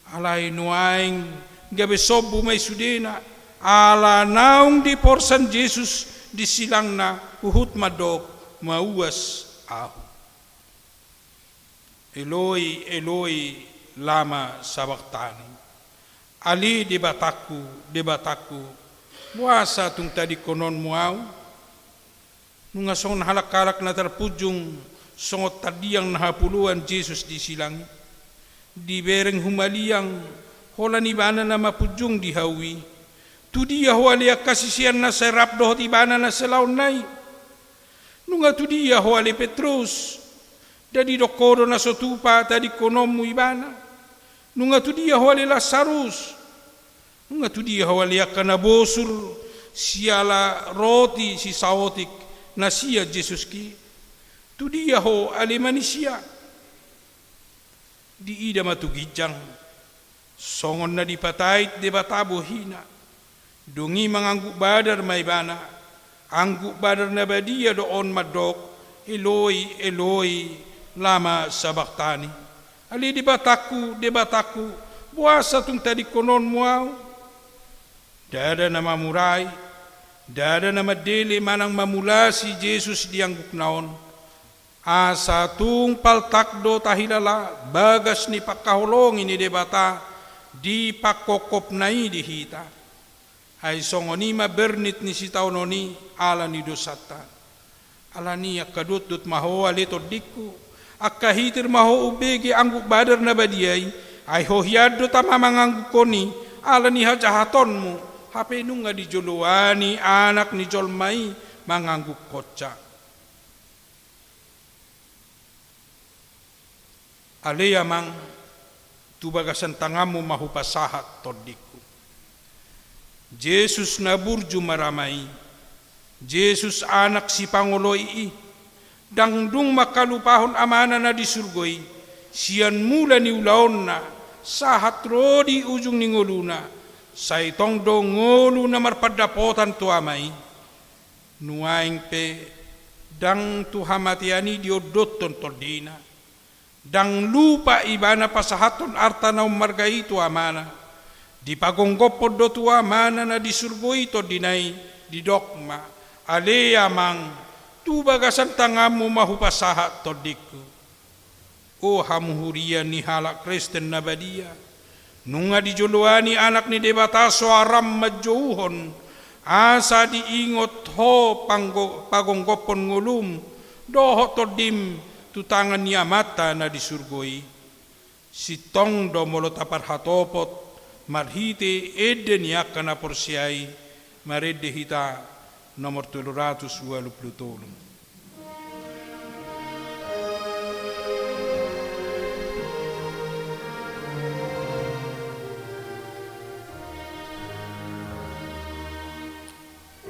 Alai nuaeng gabe sombu ma i sudena, ala naung diporsan Jesus di silangna huhut mandok, "Mauas ahu." "Eloi, Eloi, lama sabaktani?" "Ale Debatangku, Debatangku, boasa tung tadingkononmu ahu?" Nunga songon halak-halak na tarpunjung, songon tandiang na hapoloan Jesus di silang i. Dibereng humaliang, holan ibana na mapunjung di hau i. Tu dia ho ale angka sisean na sai rap dohot ibana na salaonna i? Nunga tu dia ho ale Petrus? Nda didok ho do na so tupa tadingkononmu ibana? Nunga tu dia ho ale Lasarus? Nunga tu dia ho ale angka na bosur siala roti sisaotik na sian Jesus i? Tu dia ho ale manisia? Diida ma tu ginjang, songon na dipatait Debata bohina. Dung i mangangguk badar ma ibana, angguk badar na badia do on mandok, "Eloi, Eloi, lama sabaktani?" "Ale Debatangku, Debatangku, boasa tung tadingkononmu ahu?" Ndada na mamurai, ndada na mandele manang mamulasi Jesus di anggukna on. Asa tung paltak do tahilala bagas ni pangkaholongi ni Debata di pangkophopna i di hita. Ai songon i ma bernit ni sitaonon i ala ni dosanta. Alani i angka dotdot ma ho ale tondingku, angka hitir ma ho umbege anggup badar na badia i, ai ho hian do tama manganggupkon i, ala ni hajahatonmu, hape nunga dijoloani Anak ni jolma i manganggupkonsa. Ale Amang, tu bagasan tanganmu ma hupasahat tondingku. Jesus na burju marama i, Jesus Anak sipangoloi i, ndang dung mangkalupahon Amana na di surgo i, sian mula ni ulaonna, sahat ro di ujung ni ngoluna, sai tong do ngolu na marpandapotan tu Ama i. Nuaeng pe, ndang tu hamatean i diondothon tondina. Ndang lupa ibana pasahathon arta na ummarga i tu Amana. Dipagonggomhon do tu Amana na di surgo i tondina i, didok ma, ale Amang, tu bagasan tanganmu ma hupasahat tondingku. O hamu huria ni halak Kristen na badia, nunga dijoloani Anak ni Debata soaram manjouhon, asa diingot ho panggo-, pagonggomhon ngolum dohot tondim tu tangan ni Amanta na di surgo i. Sintong do molo taparhatopot marhite ende ni angka na porsea i, marende hita nomor tolu ratus ualu pulu tolu.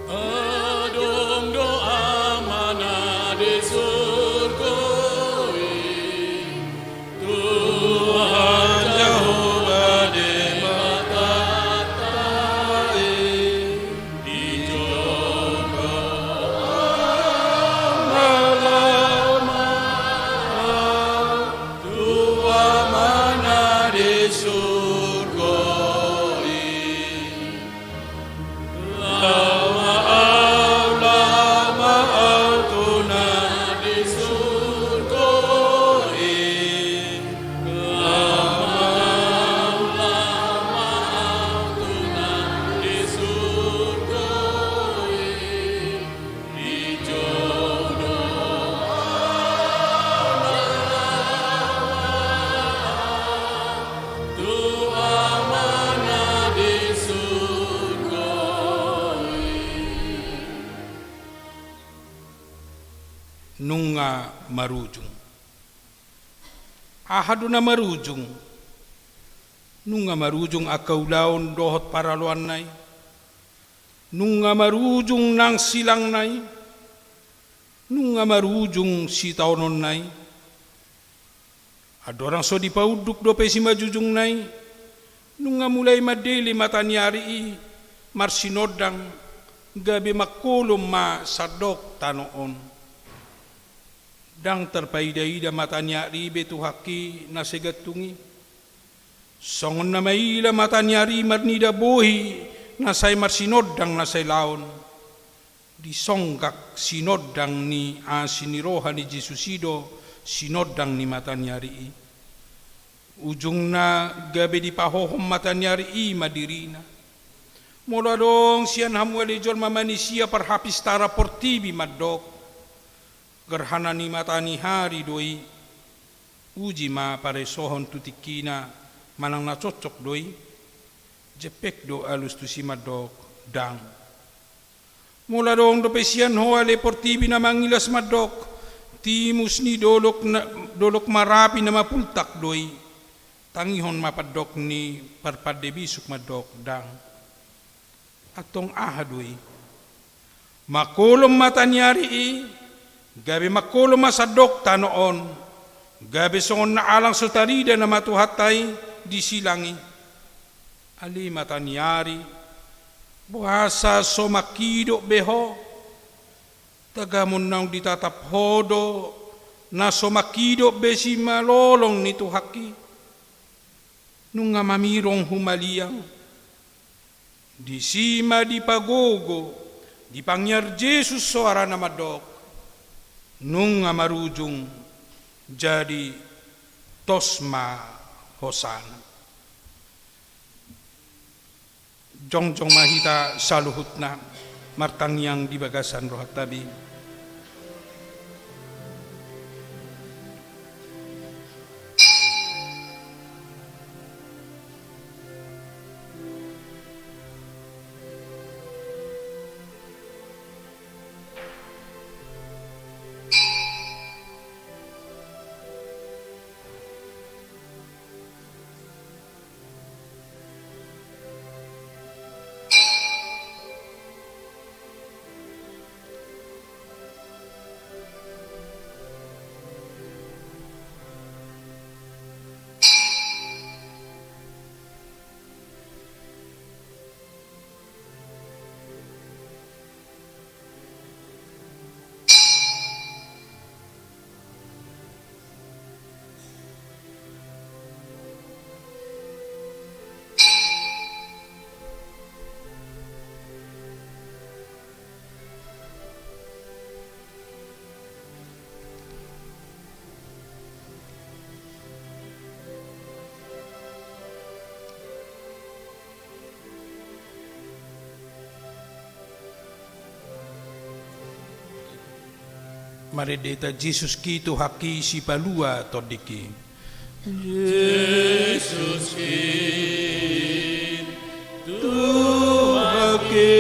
Adong do Amana di surgo i, Tuhan Jahowa Debatanta i, dijou do Amana, tu Amana di surgo i. Laho ma au, laho ma au tu na di surgo i. Laho ma au, laho ma au tu na di surgo i. Dijou do Amana, tu Amana di surgo i. Nunga marujung. Aha do na marujung? Nunga marujung angka ulaon dohot paraloanna i. Nunga marujung nang silangna i. Nunga marujung sitaononna i. Andorang so dipaunduk dope simanjujungna i, nunga mulai mandele mataniari i marsinondang, gabe mangkolom ma sandok tano on. Ndang tarpaidaida mataniari i be tu haki na sai gantung i. Songon na maila mataniari i marnida bohi na sai marsinondang na sai laon. Disonggak sinondang ni asi ni roha ni Jesus i do sinondang ni mataniari i. Ujungna gabe dipahohom mataniari i ma dirina. Molo adong sian hamu ale jolma manisia parhapistaran portibi mandok, gerhana ni mataniari do i, uji ma paresohon tu tingkina manang na cocok do i, jempek do alus tusi mandok, ndang. Molo adong dope sian ho ale portibi na mangilas mandok, timus ni dolok na, dolok marapi na mapultak do i, tangihon ma pandok ni parpande bisuk mandok, ndang. Antong aha do i? Mangkolom mataniari i, gabe mangkolom ma sandok tano on, gabe songon na alang so tarida nama Tuhanta i di silang i. Ale mataniari, boasa so mangkidop be ho? Tagamon naung ditatap ho do na so mangkidop be simalolong ni Tuhan i? Nunga mamirong humaliang. Disi ma dipagogo, dipangiar Jesus soarana mandok, nunga marujung, jadi tos ma hosana. Jongjong ma hita saluhutna martangiang di bagasan rohanta be. Marende hita. Jesus ki Tuhanki, sipalua tondingki. Jesus ki Tuhanki,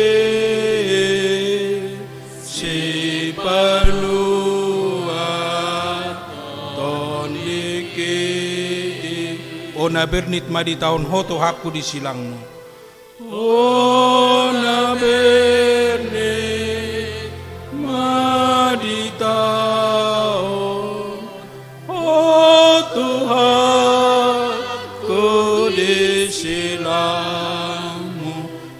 sipalua tondingki. Ona bernit ma ditaon ho Tuhanku di silangmu. Ona bernit ma ditaon ho Tuhanku di silangmu.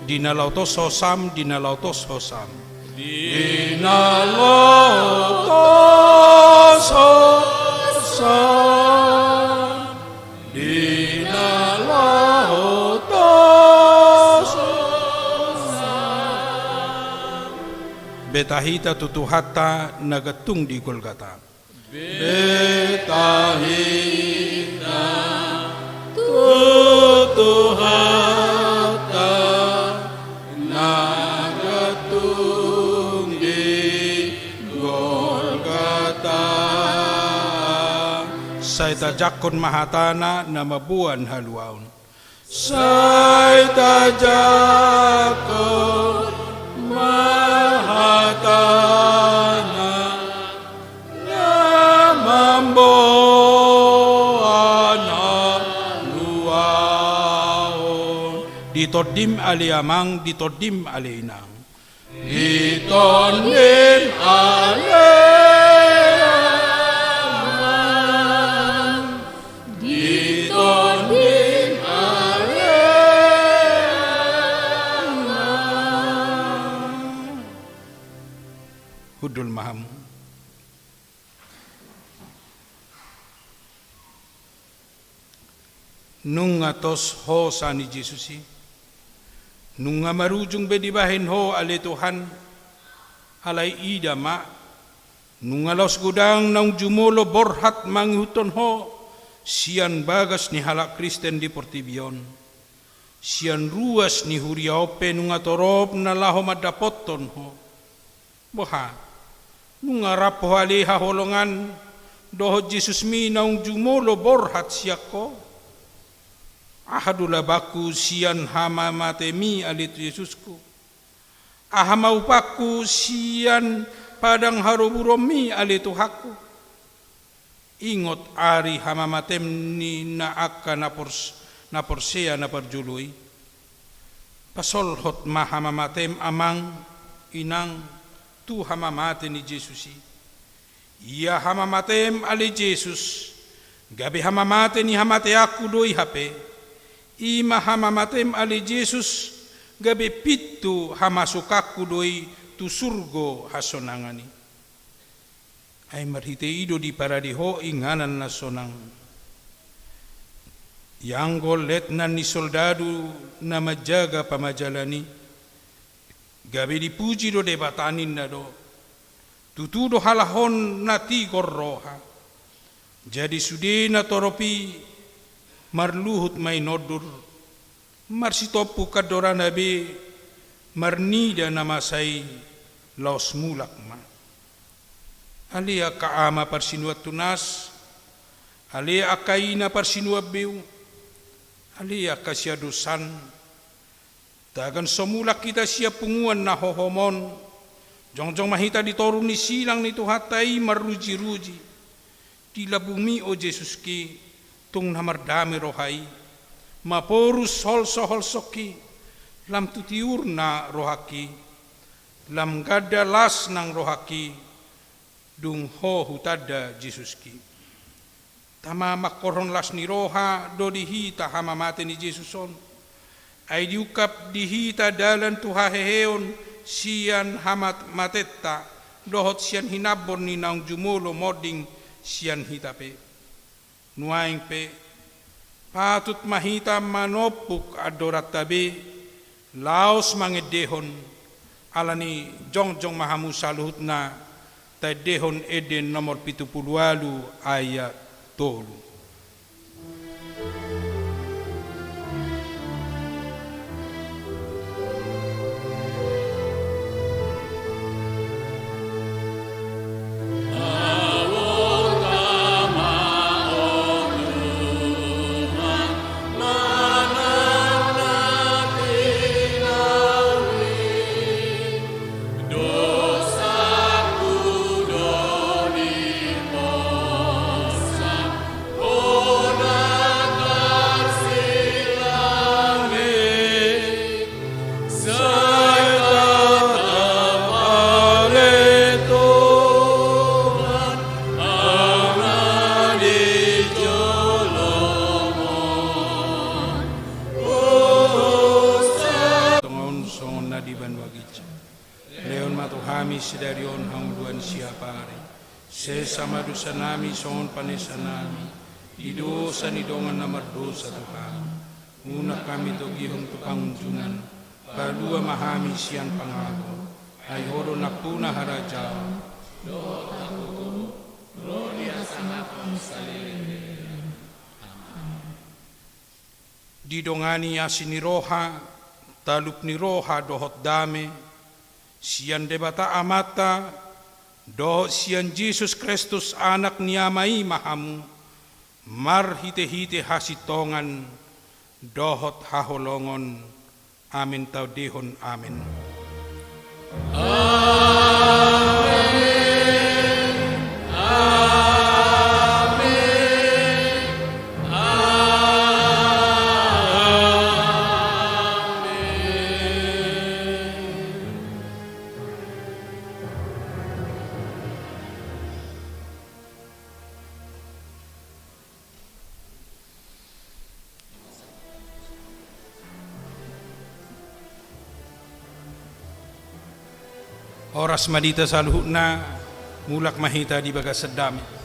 Di na laho tos hosam, di na laho tos hosam. Di na laho tos hosam. Di na laho tos hosam. Beta hita tu Tuhanta na gantung di Golgata. Beta hita tu Tuhanta na gantung di Golgata. Sai tajangkon ma hatana na mamboan haluaon. Sai tajangkon ma hatana na mamboan haluaon. Di tondim ale Amang, di tondim ale Inang. Di tondim ale Amang, di tondim ale Amang. Hundul ma hamu. Nunga tos hosa ni Jesus i. Nunga marujung be dibahen ho ale Tuhan. Alai ida ma, nunga laos godang naung jumolo borhat mangihuthon ho sian bagas ni halak Kristen di portibi on. Sian ruas ni huria on pe nunga torop na laho mandapothon ho. Boha, nunga rap ho ale haholongan dohot Jesusmi naung jumolo borhat sian ho? Aha do labangku sian hamamateMi ale Jesusku? Aha ma upangku sian padang haroburonMi ale Tuhanku? Ingot ari hamamatem ni na angka na pors-, na porsea na parjolo i. Pasolhot ma hamamatem, Amang, Inang, tu hamamate ni Jesus i. Ia hamamatem ale Jesus, gabe hamamate ni hamateanku do i hape. I ma hamamatem ale Jesus, gabe pintu hamasukanku do i tu surgo hasonangan i. Ai marhite i do diparade ho inganan na sonang. Ianggo letnan ni soldadu na manjaga pamajalan i, gabe dipuji do Debata ninna do. Tutu do halak on na tigor roha. Jadi sude na torop i marluhut ma i nondur. Marsitompuk andorana be marnida na masa i, laos mulak ma. Ale angka ama parsinuan tunas, ale angka ina parsinuan beu, ale angka siadosan, tagan so mulak hita sian punguan na hohom on, jongjong ma hita di toru ni silang ni Tuhanta i marrujiruji. Di lambungmi, o Jesuski, tung na mardame roha i, maporus holsoholsongki, lam tu tiurna rohangki, lam ganda las nang rohangki, dung Ho hutanda, Jesuski. Tama mangkorhon las ni roha do di hita hamamate ni Jesus on. Ai diungkap di hita dalan tu haheheon sian hamamatenta dohot sian hinambor ni naung jumolo monding sian hita pe. Nuaeng pe, patut ma hita manompuk andoranta be, laos mangendehon, alani jongjong ma hamu saluhutna, taendehon ende nomor pitu pulu ualu ayat tolu. Tonga on songon na di banua ginjang. Lehon ma tu hami sadari on hangoluan siapari. Sesa ma dosanami songon panesanami di dosa ni dongan na mardosa tu hami. Unang hami togihon tu pangunjunan, palua ma hami sian pangago, ai Ho do nampuna harajaon. Didongani asi ni roha, talup ni roha dohot dame, sian Debata Amanta, dohot sian Jesus Kristus Anak ni Ama i ma hamu, marhitehite hasintongan dohot haholongon. Amen, taendehon amen. Amen. Amen. Amen. Horas ma di hita saluhutna, mulak ma hita di bagasan dame.